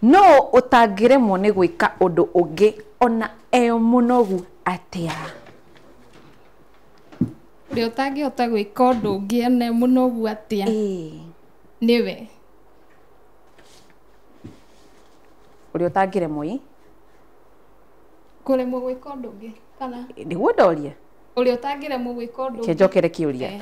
No ũtangĩremwo nĩ gwĩka ũndũ ũngĩ ona e mũnogu atĩa? Ũrĩa ũtangĩhota gwĩka ũndũ ũngĩ ona e mũnogu atĩa? Nĩwe. Ũrĩa ũtangĩremwo ĩ? Kũremwo gwĩka ũndũ ũngĩ kana? Nĩguo ndoria. Ũrĩa ũtangĩremwo gwĩka ũndũ ũngĩ. Njokere kĩũria.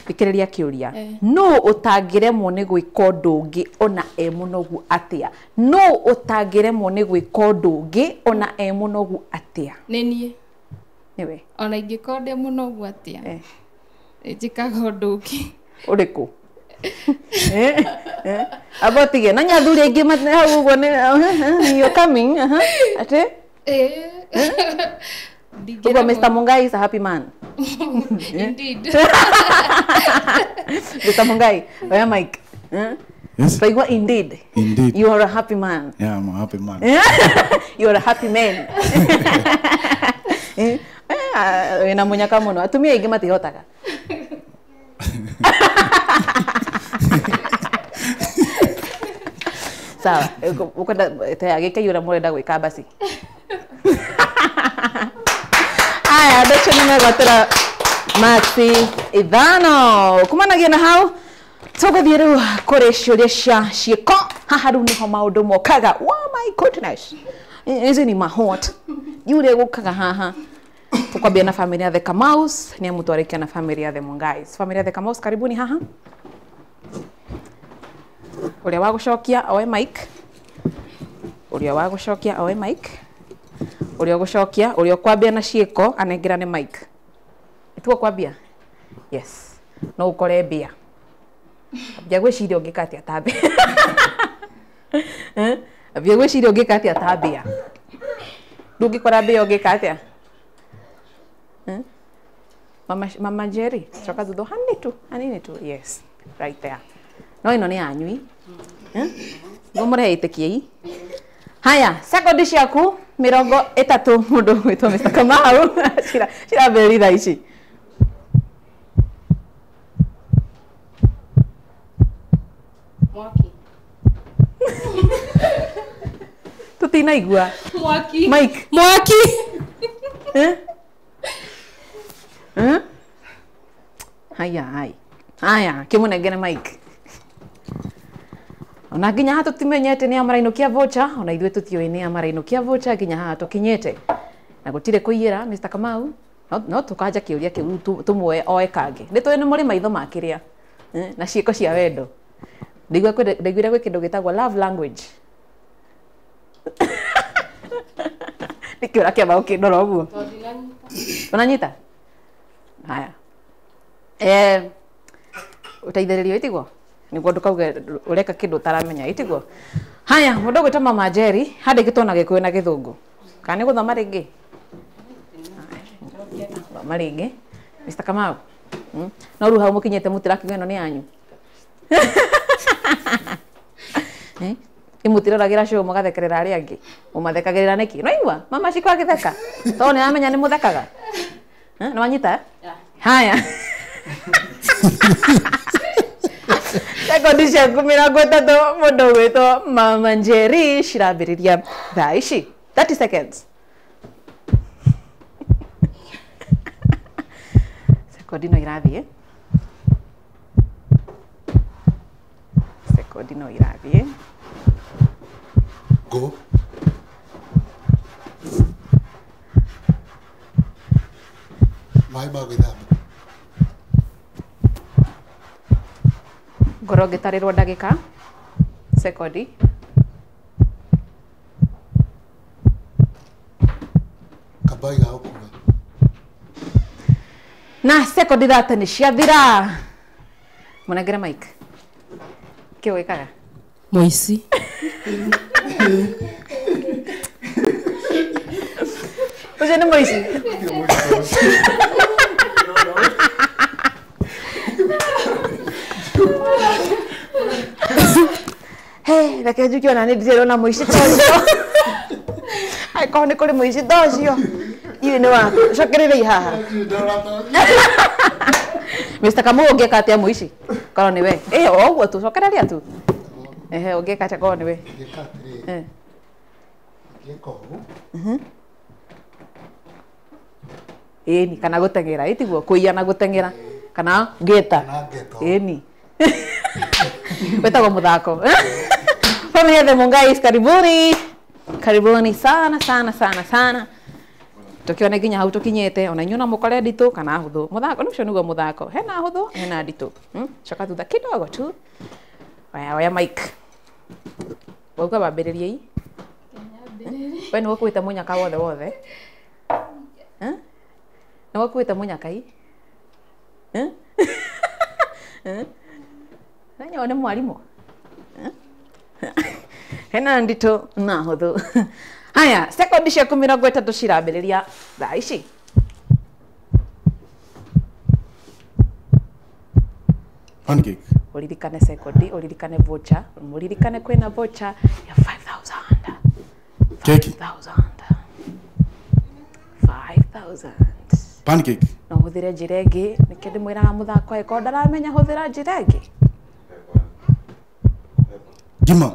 Thikĩrĩria kĩũria. No ũtangĩremwo nĩ gwĩka ũndũ ũngĩ ona e mũnogu atĩa? No ũtangĩremwo nĩ gwĩka ũndũ ũngĩ ona e mũnogu atĩa? Nĩ niĩ. Nĩwe. Ona ingĩkorwo ndĩ mũnogu atĩa? Njĩkaga ũndũ ũngĩ. Ũrĩkũ? Amba ũtige na nyathuri aingĩ hau ũguo nĩ you're coming, atĩ? Ugo Mr. Mungai is a happy man. Indeed. Mr. Mungai, oya mic. Yes. So you are indeed. Indeed. You are a happy man. Yeah, I'm a happy man. You are a happy man. Wĩna mũnyaka mũno. Atumia aingĩ matihotaga. Sawa, ũkwenda gĩkaiyũra mũrenda gwĩka basi. Aya, andũ acio nĩ megwatĩra maxi 5. Kumanagia na hau tũgũthiĩ rĩu kũrĩ ciũria cia ciĩko. Haha rĩu nĩho maũndũ mokaga. Oh my goodness. Ici ni mahot. Yule gũkaga haha. Tukwambia na familia the Kamaus, ni amu twarĩkia na familia the Mungais. Familia the Kamaus, karibuni haha. Ũrĩa wa gũcokia oe mic. Ũrĩa wa gũcokia oe mic. Ũrĩa ũgũcokia, ũrĩa ũkwambia na ciĩko anengerane mic. Ĩtuo kwambia? Yes. No ũkore mbĩa. Ambia gwĩciria ũngĩka atĩa ta mbĩa. Ambia gwĩciria ũngĩka atĩa ta mbĩa. Ndũngĩkora mbĩa ũngĩka atĩa? Mama Njeri, coka thutha hanini tu, hanini tu. Yes, right there. No ĩno nĩ yanyui. Nĩguo mũrehe ĩtĩkiei. Haya, sekondi ciaku 30 mundu gwitwo Mr. Kamau cirambĩrĩria thaa ici. Mwaki. Tutinaigua. Mwaki. Mike. Mwaki. Eh? Eh? Haya, hai. Haya, kimunengere Mike. Ona nginya haha tutimenyete nĩ amarainũkia voucher, ona ithuĩ tũtiũĩ nĩ amarainũkia voucher nginya haha tũkinyĩte. Na gũtirĩ kũiyĩra Mr. Kamau, no tũkanja kĩũria kĩu tũmuoe oe kangĩ. Nĩ tũĩ nĩ mũrĩ maitho ma kĩrĩa na ciĩko cia wendo. Ndaiguire gwĩ kĩndũ gĩtagwo love language. Nĩkĩ ũrakĩamba gũkĩndora ũguo? Ũnanyita? Haya. Ũteithĩrĩrio ĩtiguo? Nĩguo ndũkauge ũreka kĩndũ ũtaramenya ĩtiguo? Haya, mũndũ ũgwĩtwo Mama Njeri handĩkĩtwo na Gĩkũyũ na Gĩthũngũ. Kana nĩ gũthoma rĩngĩ? Thoma rĩngĩ. Mr. Kamau. No rĩu hau mũkinyĩte mũtirakiuga ĩno nĩ yanyu. Ĩmũtiroragĩra show mũgathekerera arĩa angĩ. Mũmathekagĩrĩra nĩkĩ? Nĩwaigua? Mama Shiko agĩtheka. Tondũ nĩaramenya nĩ mũthekaga. Nĩ wanyita? Haya. Sekondi ciaku 30 mũndũ ũgwĩtwo Mama Njeri cirambĩrĩria thaa ici. 30 seconds. Sekondi no irathiĩ. Sekondi no irathiĩ. Go. Maĩ ma gwĩthamba. Ngorwo ngĩtarĩrwo ndagĩka. Sekondi. Kabai ga gũkua. Na sekondi 30 nĩ ciathira. Mũnengere mic. Kĩ wĩkaga? Mũici. Ũcio nĩ mũici. Hey, reke njuke ona nĩ ndĩrona mũici ta ũcio. Angĩkorwo nĩ kũrĩ mũici ta ũcio. Iwe nĩ waku. Cokererai haha. Mr. Kamau ũngĩka atĩa mũici? Korwo nĩ we. O ũguo tu, cokereria tu. Ehe, ũngĩka atĩa korwo nĩ we? Ingĩka atĩrĩrĩ. Ingĩka ũũ. Ĩni, kana gũteng'era, ĩtiguo? Kũiya na gũteng'era. Kana ngĩta. Ĩni. Wĩtagwo mũthako. Familia de Mungais, karibuni. Karibuni sana sana sana sana. Tukione nginya hau tukinyĩte, ona inyuĩ no mũkore nditũ kana hũthũ. Mũthako ũcio nĩguo mũthako. Hena hũthũ, hena nditũ. Coka thutha kidogo tu. Oya, oya mic. Wauga wambĩrĩriei. We nĩwe ũkuĩte mũnyaka wothe wothe. Nĩwe ũkuĩte mũnyaka i? Nanya nĩ mwarimũ. Hena nditũ na hũthũ. Haya, sekondi ciaku 30 cirambĩrĩria thaa ici. Pancake. Ũririkane sekondi, ũririkane voucher, mũririkane kwĩna voucher ya 5,000. Keki. 5,000. 5,000. Pancake. No hũthĩre njĩra ĩngĩ, nĩkĩo ndĩmwĩraga mũthako angĩkorwo ndaramenya hũthĩra njĩra ĩngĩ. Ngima.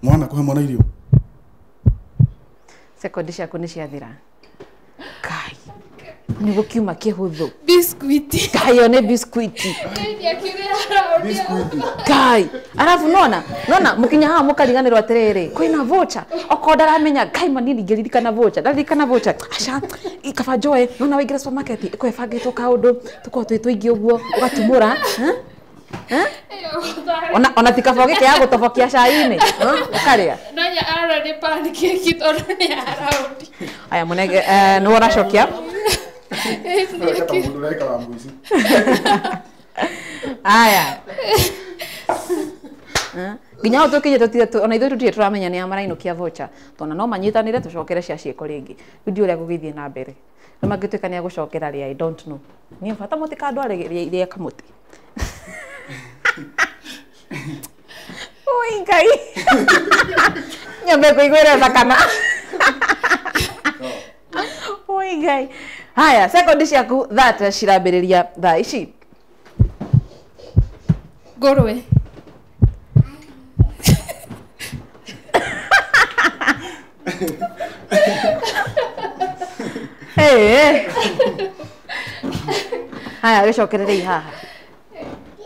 Mwana kũhe mwana irio. Sekondi ciaku nĩ ciathira. Kai. Nĩ gũkiuma kĩhũthũ. Biscuit. Kai, ĩyo nĩ biscuit. Kai, arabu nona, nona mũkinya haha mũkariganĩrwo atĩrĩrĩ, kwĩna voucher. Okorwo ndaramenya, Ngai manini ngĩririkana voucher, ndaririkana voucher. Aca, kaba njoe, nona waingĩra supermarket, ĩkorwo ĩbangĩtwo kaũndũ, tũkorwo twĩ tũingĩ ũguo, ũgatumũra. Ona ti kaba gĩkĩ ya gũtobokia cai-inĩ, ũkarĩa. Nonya arora nĩ pancake tondũ nĩ araundi. Aya mũnenge, nĩwe ũracokia. Aya. Nginya hau tũkinyĩte ona ithuĩ tũtirĩ tũramenya nĩ a marainũkia voucher. Tondũ no manyitanĩre tũcokere cia ciĩko rĩngĩ. Rĩu ndiũĩ ũrĩa gũgĩthiĩ na mbere. Nĩ mangĩtuĩka nĩ agũcokera rĩ, I don't know. Niĩ bata mũtikandware rĩa kamũtĩ. Ngai. Nyambe kuiguira thakana. Oi Ngai. Haya, sekondi ciaku 30 cirambĩrĩria thaa ici. Ngũrwe. Hey. Haya, gĩcokererei haha.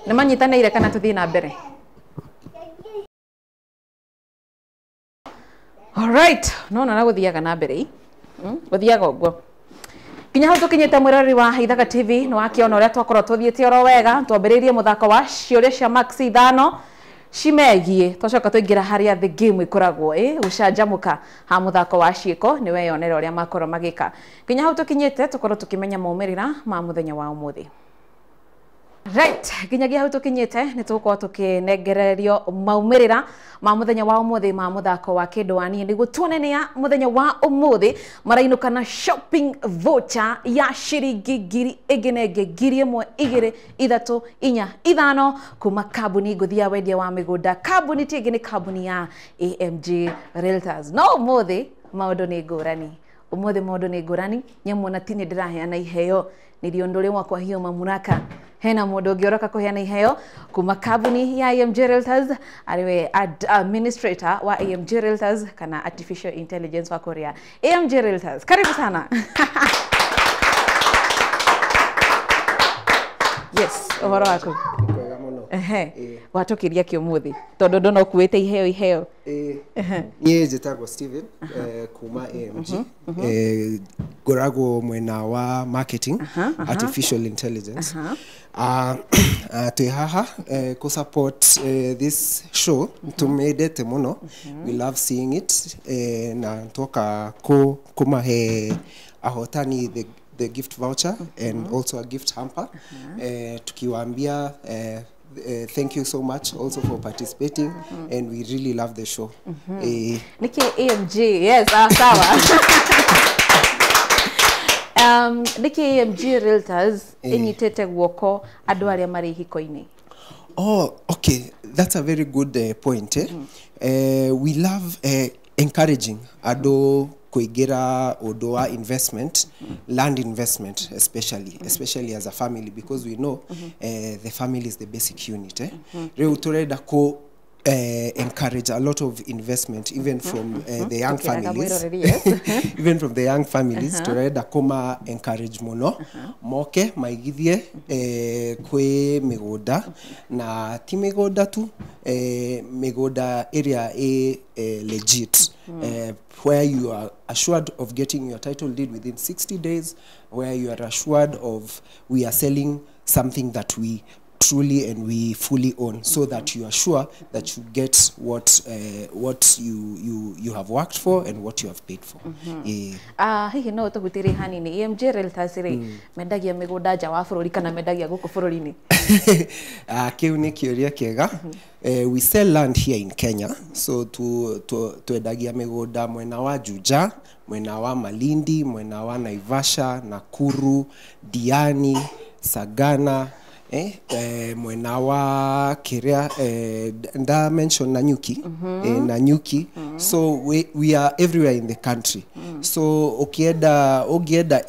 Nĩ manyitanĩire kana tũthiĩ na mbere? All right, no na gũthiaga na mbere. Gũthiaga ũguo. Kinya hau tũkinyĩte mwĩroreri wa Ithaga TV nĩ wakĩona ũrĩa twakorwo tũthiĩte oro wega, twambĩrĩirie mũthako wa ciũria cia max 5 cimegiĩ, twacoka twaingĩra harĩa the game ĩkoragwo gũcanjamũka ha mũthako wa ciĩko, nĩ weyonera ũrĩa makorwo magĩka. Kinya hau tũkinyĩte tũkorwo tũkĩmenya maumĩrĩra ma mũthenya wa ũmũthĩ. Right, nginyagia hau tũkinyĩte nĩ tũgũkorwo tũkĩnengererio maumĩrĩra ma mũthenya wa ũmũthĩ ma mũthako wa kĩndũ wa niĩ, nĩguo tuone nĩa mũthenya wa ũmũthĩ marainũka na shopping voucher ya ciringi 1,000 ĩngĩ na ĩngĩ, 1,000, 2, 3, 4, 5 kuma kambuni ngũthi ya wendia wa mĩgũnda. Kambuni ti ĩngĩ nĩ kambuni ya AMG Realtors. No ũmũthĩ maũndũ nĩ ngũrani. Ũmũthĩ maũndũ nĩ ngũrani, nyamuona ti nĩ ndĩraheana iheo, nĩrio ũndũ ũrĩa wakwa hiyo mamuraka. Hena mũndũ ũngĩ ũroka kũheana iheo kuma kambuni ya AMG Realtors, arĩ we administrator wa AMG Realtors kana artificial intelligence wa Korea. AMG Realtors, karibu sana. Yes, ũhoro waku? Kwega mũno. Watũkĩria kĩ ũmũthĩ tondũ ndona ũkuĩte iheo iheo. Niĩ njĩtagwo Steven kuma AMG. Ngoragwo mwena wa marketing, artificial intelligence. Twĩ haha kũ support this show, tũmĩendete mũno. We love seeing it, na twoka kũmahe ahotani the gift voucher and also a gift hamper. Tukiwaambia thank you so much also for participating, and we really love the show. Niki AMG, yes, sawa. Niki AMG Realtors inyitete guoko andũ arĩa marĩ ihiko-inĩ. Oh, okay, that's a very good point. We love encouraging andũ kuingira ũndũ wa investment, land investment especially, especially as a family, because we know the family is the basic unit. Rĩu tũrenda kũ encourage a lot of investment even from the young families. Even from the young families, turenda kuma encourage muno moke maigithie kwi migunda, na ti migunda tu, migunda area a legit, where you are assured of getting your title deed within 60 days, where you are assured of we are selling something that we truly and we fully own, so that you are sure that you get what you have worked for and what you have paid for. Hihi no tũgutĩrie hanini AMG Realtors rĩ, mendagia mĩgũnda nja wa bũrũri kana mendagia gũkũ bũrũri-inĩ? Kĩu nĩ kĩũria kĩega. We sell land here in Kenya, so twendagia mĩgũnda mwena wa Juja, mwena wa Malindi, mwena wa Naivasha, Nakuru, Diani, Sagana, mwena wa Kiria, nda mention Nanyuki, Nanyuki. So we are everywhere in the country. So ukienda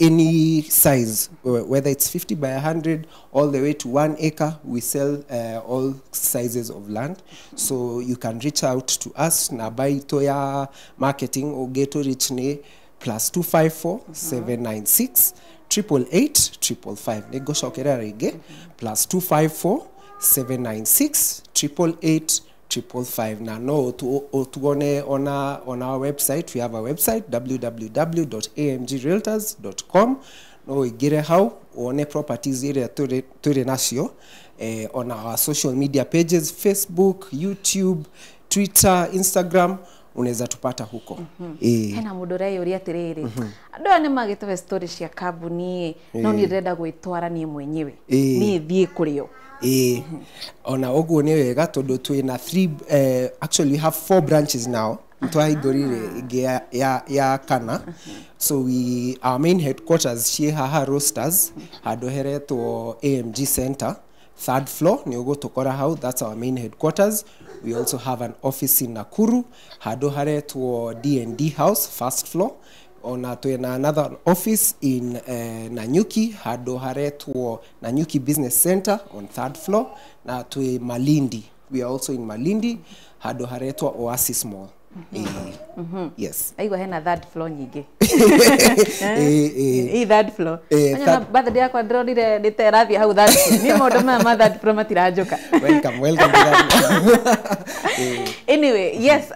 any size, whether it's 50 by 100 all the way to 1 acre, we sell all sizes of land. So you can reach out to us namba itũ ya marketing ũngĩtũ reach nĩ +254 796 888 555. Nĩngũcokerera rĩngĩ, +254 796 888 555. Na no ũtuone on our website. We have a website, www.amgrealtors.com. No ũingĩre hau wone properties iria tũrĩ nacio, on our social media pages, Facebook, YouTube, Twitter, Instagram. Unaweza tupata huko. Hena mũndũ ũreyũria atĩrĩrĩ, andũ aya nĩ magĩtũhe story cia kambuni, no niĩ ndĩrenda gwĩtwara niĩ mwenyewe, niĩ thiĩ kũrĩ o. Ona ũguo nĩ wega tondũ twĩna actually we have 4 branches now. Twahingũrire ĩngĩ ya kana. So our main headquarters ciĩ haha Roasters, handũ heretwo AMG Center, 3rd floor, nĩ ũgũtũkora hau. That's our main headquarters. We also have an office in Nakuru, handũ haretwo D&D House, first floor. Ona twina another office in Nanyuki, handũ haretwo Nanyuki Business Center on third floor. Na twi Malindi. We are also in Malindi, handũ haretwo Oasis Mall. Yes. Aigua hena third floor nyingĩ. Ĩ third floor. Anya birthday yakwa ndĩronire nĩ ta ĩrathiĩ hau third floor. Niĩ maũndũ maya ma third floor matiranjũka. Welcome, welcome to that. Anyway, yes,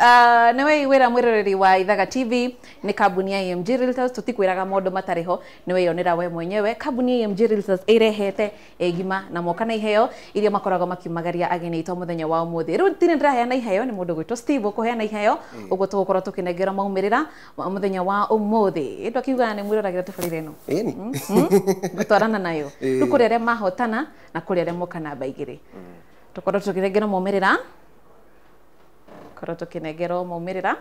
nĩwe wĩra mwĩroreri wa Ithaga TV nĩ kambuni ya AMG Realtors. Tũtikwĩraga maũndũ matarĩ ho, nĩwe yonera we mwenyewe. Kambuni ya AMG Realtors ĩrehete ĩgima na moka na iheo iria makoragwo makiumagaria ageni aitũ mũthenya wa ũmũthĩ. Rĩu tini ndĩraheana iheo nĩ mũndũ gwĩtwo Steve ũkũheana iheo, ũguo tũgũkorwo tũkĩnengera maumĩrĩra mũthenya wa ũmũthĩ. Ĩndũ akiugaga nĩ mwĩroragĩra tabarĩra ĩno. Ĩni. Gũtwarana nayo. Rĩu kũrĩ arĩa mahotana na kũrĩ arĩa moka namba igĩrĩ. Tũkorwo tũkĩnengera maumĩrĩra. Korwo tũkĩnengerwo maumĩrĩra.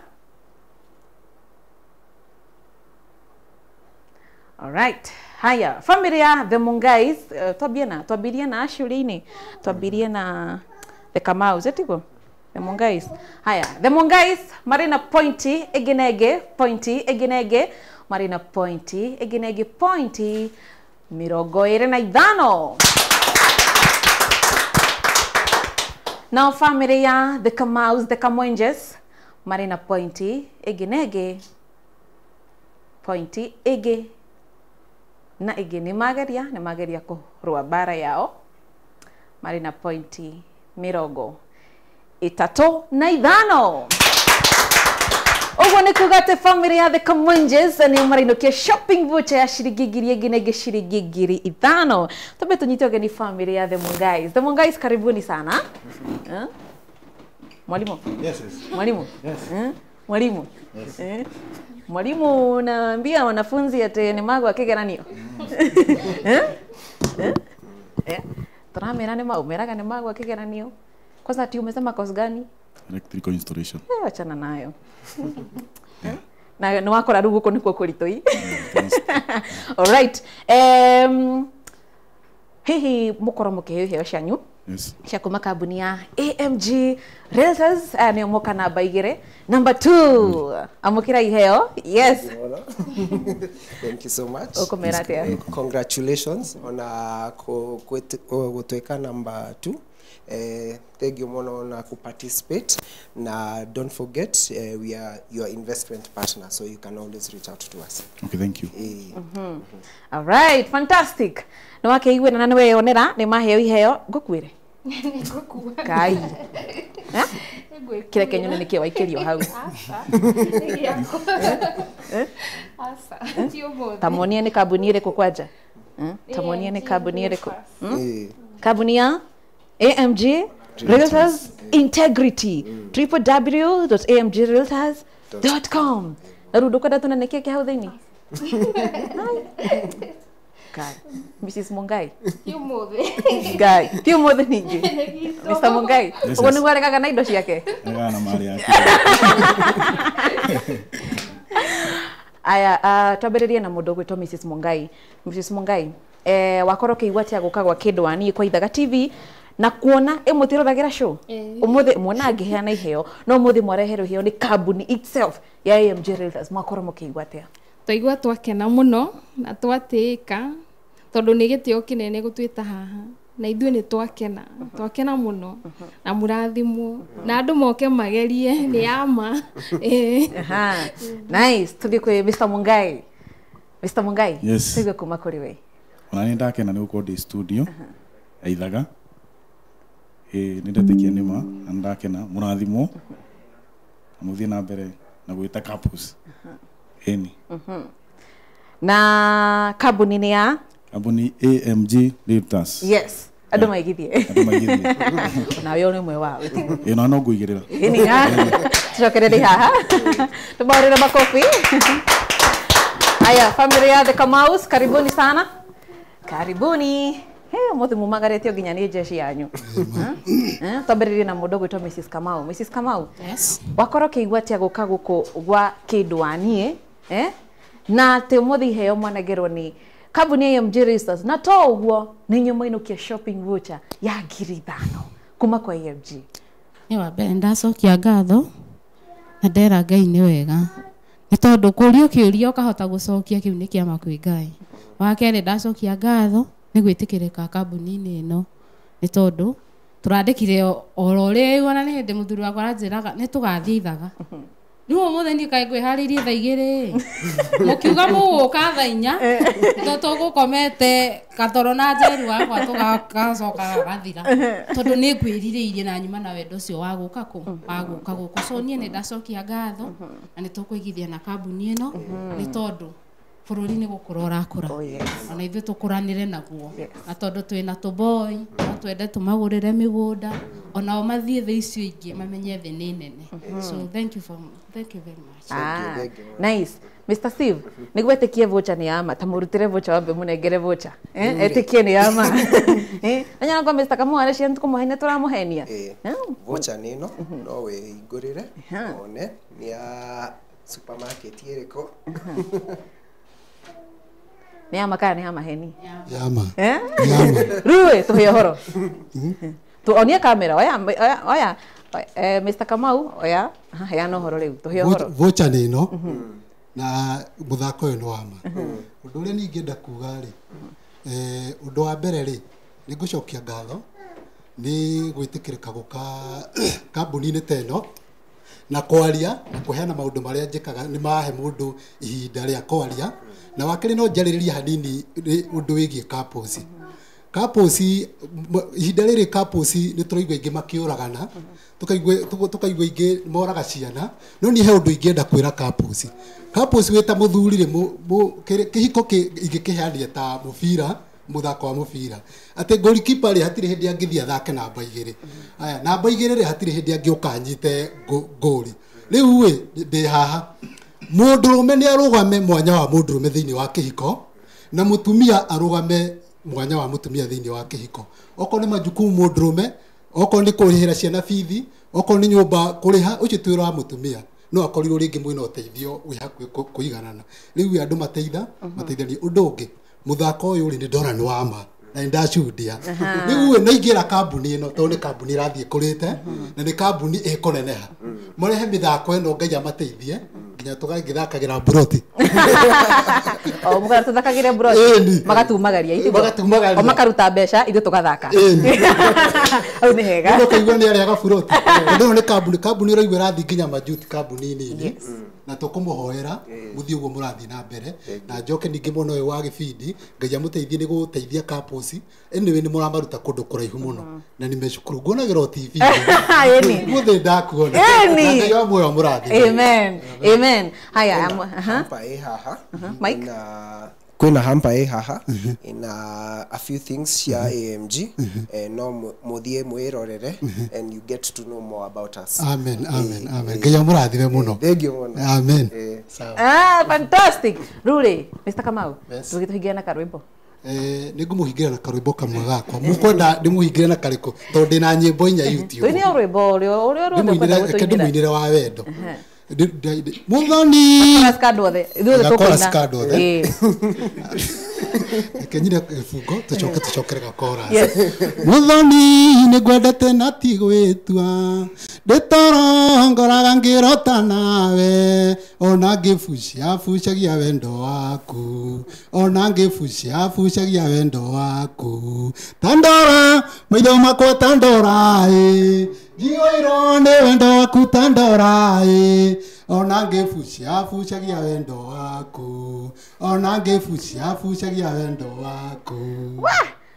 Alright. Haya, family ya The Mungais, twambirie na Ashley-inĩ, twambirie na The Kamaus, etiguo? The Mungais. Haya, The Mungais marĩ na pointi ĩngĩ na ĩngĩ, pointi ĩngĩ na ĩngĩ, marĩ na pointi ĩngĩ na ĩngĩ, pointi 25. Nao family ya The Kamaus, The Kamwenjes marĩ na pointi ĩngĩ na ĩngĩ, pointi ĩngĩ na ĩngĩ. Nĩ mageria kũrũa mbara yao, marĩ na pointi 35. Ũguo nĩ kuga atĩ family ya The Kamwenjes nĩ marainũkia shopping voucher ya ciringi 1,000 ĩngĩ na ĩngĩ ciringi 5,000. Twambe tũnyite ũgeni family ya The Mungais. The Mungais, karibuni sana. Mwalimu? Yes, yes. Mwalimu? Yes. Mwalimu? Yes. Mwalimu, unaambia wanafunzi ati ni magwa kĩgeranio? Tũramera nĩ mau, meraga nĩ magwa kĩgeranio. Kwanza ati umesema course gani? Electrical installation. Achana nayo. Na nĩ wakora rĩu gũkũ nĩkuo kũritũ. Alright. Hihi mũkorwo mũkĩheo iheo cianyu. Yes. Cia kuma kambuni ya AMG Realtors, nĩo moka namba 2. Number 2. Amũkĩra iheo. Yes. Thank you so much. Ũkũmera atĩa? Congratulations ona gũtuĩka number 2. Thank you mũno na ku-participate, na don't forget we are your investment partner, so you can always reach out to us. Okay, thank you. All right, fantastic. Nĩ wakĩiguĩra na nĩ weyonera nĩ maheo iheo. Ngũkuĩre? Nĩngũkua. Kai. Kĩrĩa kĩnyone nĩkĩo waikĩrio hau. Ta muonie nĩ kambuni ĩrĩkũ kwanja? Ta muonie nĩ kambuni ĩrĩkũ? Kambuni ya AMG Realtors Integrity, www.amgrealtors.com. Na rĩu ndũkwenda tũnene kĩ kĩ hau thĩinĩ? Kai, Mrs. Mungai. Ti ũmũthĩ. Ngai, ti ũmũthĩ ningĩ. Mr. Mungai, ũguo nĩguo aregaga na indo ciake? Aregaga na mali yake. Aya, twambĩrĩrie na mũndũ ũgwĩtwo Mrs. Mungai. Mrs. Mungai, wakorwo ũkĩigua atĩa gũka gwa kĩndũ wa niĩ kwa Ithaga TV na kuona ĩmũtiroragĩra show ũmũthĩ mwona angĩheana iheo, no ũmũthĩ mwareherwo iheo nĩ kambuni itself ya AMG Realtors, mwakorwo mũkĩigua atĩa? Twaigua twakena mũno na twatĩĩka tondũ nĩ gĩtĩo kĩnene gũtwĩta haha, na ithuĩ nĩ twakena, twakena mũno na mũrathimwo na andũ moke magerie nĩ ama. Nice. Tũthiĩ kwĩ Mr. Mungai. Mr. Mungai, Yes. tũigue kuma kũrĩ we. Ona nĩ ndakena nĩ gũkorwo ndĩ studio ya Ithaga. Nĩ ndetĩkia nĩ ma na nĩ ndakena, mũrathimwo na mũthiĩ na mbere na gwĩta couples. Ĩni. Na kambuni nĩ ya? Kambuni AMG Realtors. Yes. Andũ maigithie. Andũ maigithie. Onawe ũrĩ ũmwe wao. Ĩĩ, na no ngũigĩrĩra. Ĩni, tũcokererie haha. Tũmahũrĩre makobi. Aya, family ya The Kamaus, karibuni sana. Karibuni. Hey, ũmũthĩ mumagarĩtio nginya nĩ jeshi yanyu. Twambĩrĩrie na mũndũ ũgwĩtwo Mrs. Kamau. Mrs. Kamau, Yes. wakorwo ũkĩigua atĩa gũka gũkũ gwa kĩndũ wa niĩ, na atĩ ũmũthĩ iheo mwanengerwo nĩ kambuni ya AMG Realtors, na to ũguo nĩ inyuĩ mwainũkia shopping voucher ya 5,000 kuma kwa AMG. Nĩ wa mbere ndacokia ngatho na ndera Ngai nĩ wega. Nĩ tondũ kũrio kĩũria ũkahota gũcokia kĩu nĩ kĩama kwĩ Ngai. Wa kerĩ ndacokia ngatho nĩ gwĩtĩkĩrĩka kambuni-inĩ ĩno nĩ tondũ tũrandĩkire oro rĩu ona nĩ hĩndĩ mũthuri wakwa aranjĩraga nĩ tũgathiĩ ithaga. Rĩu ũmũthĩ niĩ kaĩ ngwĩharĩirie thaa 2 mũkiuga mũgũka thaa 4 to tũgũkomete gatoro na Njeru wakwa tũgacoka gagathira tondũ nĩ ngwĩrirĩirie na nyuma na wendo ũcio wa gũka kũ wa gũka gũkũ. So niĩ nĩ ndacokia ngatho na nĩ tũkũigithia na kambuni ĩno nĩ tondũ bũrũri nĩ gũkũra ũrakũra. Ona ithuĩ tũkũranĩre naguo na tondũ twĩna tũboi no twende tũmagũrĩre mĩgũnda onao mathiĩ thĩ icio ingĩ mamenye thĩ nĩ nene. So thank you very much. Thank you. Nice. Mr. Steve, nĩguo etĩkie voucher nĩ yama ta mũrutĩre voucher wambe mũnengere voucher. Etĩkie nĩ yama. Na kwa Mr. Kamau arĩa tũkũmũhenia tũramũhenia. Voucher nĩ ĩno no wĩhingũrĩre one nĩ ya supermarket ĩrĩkũ. Nĩ yama kana nĩ ya maheni? Yama. Rĩu tũhe ũhoro. Tuonie kamera oya oya Mr. Kamau oya heana ũhoro rĩu tũhe ũhoro. Voucher nĩ ĩno na mũthako ũyũ nĩ wa ma. Ũndũ ũrĩa niĩ ingĩenda kuga rĩ, ũndũ wa mbere rĩ, nĩ ngũcokia ngatho nĩ gwĩtĩkĩrĩka gũka kambuni-inĩ ta ĩno na kwaria na kũheana maũndũ marĩa njĩkaga nĩ mahe mũndũ ihinda rĩa kwaria. Na wa kerĩ no njarĩrĩrie hanini ũndũ wĩgiĩ couples. Couples ihinda rĩrĩ couples nĩ tũraigua aingĩ makĩũragana, tũkaigua aingĩ moraga ciana, no niĩ he ũndũ ingĩenda kwĩra couples. Couples wĩ ta mũthuri rĩ, kĩhiko ingĩkĩheania ta mũbira, mũthako wa mũbira atĩ goalkeeper rĩ hatirĩ hĩndĩ angĩthiĩ athake namba 2. Aya namba 2 rĩ hatirĩ hĩndĩ angĩũka anyite ngũri. Rĩu ĩ ndĩ haha mũndũrũme nĩ arũgame mwanya wa mũndũrũme thĩinĩ wa kĩhiko na mũtumia arũgame mwanya wa mũtumia thĩinĩ wa kĩhiko. Okorwo nĩ majukumu mũndũrũme, okorwo nĩ kũrĩhĩra ciana bithi, okorwo nĩ nyũmba kũrĩha, ũcio ti wĩra wa mũtumia. No akorirwo rĩngĩ mwĩna ũteithio wĩ hakuhĩ kũiganana. Rĩu andũ mateithanie. Ũndũ ũngĩ mũthako ũyũ rĩ nĩ ndona nĩ wa ma na nĩ ndacudia. Rĩu nĩ ingĩra kambuni ĩno tondũ nĩ kambuni ĩrathiĩ ĩkũrĩte na nĩ kambuni ĩkũneneha. Marehe mĩthako ĩno Ngai amateithie nginya tũgagĩthakagĩra mburoti. O mũgara tũthakagĩre mburoti magatumagaria ithuĩ. O makaruta mbeca ithuĩ tũgathaka. Hau nĩ hega. Mũndũ ũkaigua nĩ arĩaga buroti. Ũndũ ũyũ nĩ kambuni ũraigua ĩrathiĩ nginya majuti kambuni nini. Na tũkũmũhoera mũthiĩ ũguo mũrathiĩ na mbere na njoke ningĩ mwena ũyũ wa gĩbindi Ngai amũteithie nĩ gũteithia couples. Anyway nĩ mũramaruta kũndũ kũraihu mũno na nĩ nguonagĩra o TV. Mũthĩ ndakuona. Na Ngai wa muoyo amũrathime. Amen. Amen. Haya hamper ĩ haha. Mike kwĩna hamper ĩ haha ina a few things cia AMG no mũthiĩ mwĩrorere and you get to know more about us. Amen, amen, amen. Ngai amũrathime mũno. Thank you mũno. Amen. Fantastic. Rũrĩ Mr. Kamau tũgĩtũhingĩra na karwĩmbo. Nĩ ngũmũhingĩra na karwĩmbo kamwe gakwa. Mũkwenda ndĩmũhingĩre na karĩkũ tondũ ndĩna nyĩmbo inya YouTube. Tũine o rwĩmbo ũrĩa ũrĩa ũkwenda gũtũinĩra. Ndĩmũinĩre wa wendo. Muthoni Gakoras kando othe. Kenyire gĩbungo tũcoke tũcokere gakoras. Muthoni nĩ ngwendete na ti gwĩtua ndĩtorongoraga ngĩrota nawe ona ngĩbucia bucagia wendo waku ona ngĩbucia bucagia wendo waku tandora maitho makwa tandora ĩ njiyũirwo nĩ wendo waku tandora ĩ ona ngĩbucia bucagia wendo waku ona ngĩbucia bucagia wendo waku.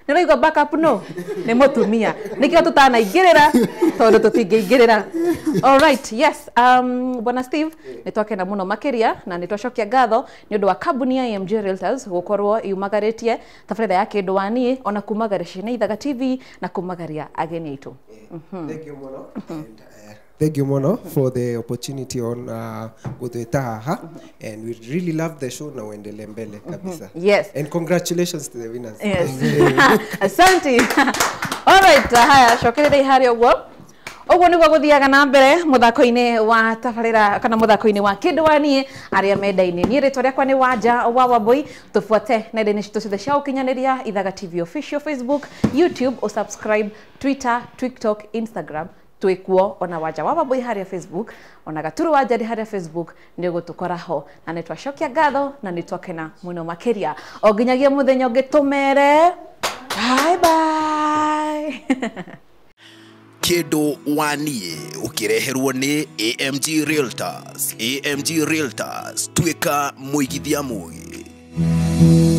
Nĩ ũraigua backup no nĩ mũtumia nĩkĩo tũtanaingĩrĩra tondũ tũtingĩingĩrĩra. All right, yes. Bwana Steve nĩ twakena mũno makĩria na nĩ twacokia ngatho nĩ ũndũ wa kambuni ya AMG Realtors gũkorwo yumagarĩtie tabarĩra ya Kĩndũ wa Niĩ ona kumagaria ciana Ithaga TV na kumagaria ageni aitũ. Thank you mũno. Thank you mũno for the opportunity on gũtwĩta haha and we really love the show na uendelee mbele kabisa. Yes. And congratulations to the winners. Yes. Asante. All right, haya cokererai harĩa ũguo. Ũguo nĩguo gũthiaga na mbere mũthako-inĩ wa tabarĩra kana mũthako-inĩ wa Kĩndũ wa Niĩ arĩa mendaine. Niĩ rĩtwa rĩakwa nĩ Wanja wa Wambui. Tũbuate nenda-inĩ citũ ciothe cia ũkinyanĩria Ithaga TV official Facebook, YouTube, usubscribe, Twitter, TikTok, Instagram. Twikuo ona Wanja wa Wambui haria Facebook, ona Gaturu wa Njeri haria Facebook, nĩ ũgũtũkora ho. Na nĩ twacokia ngatho na nĩ twakena mũno makĩria. O nginyagia mũthenya ũngĩ tũmere bye bye. Kĩndũ wanie ũkĩreherwo nĩ AMG Realtors. AMG Realtors, tuĩka mũigithia mũgĩ.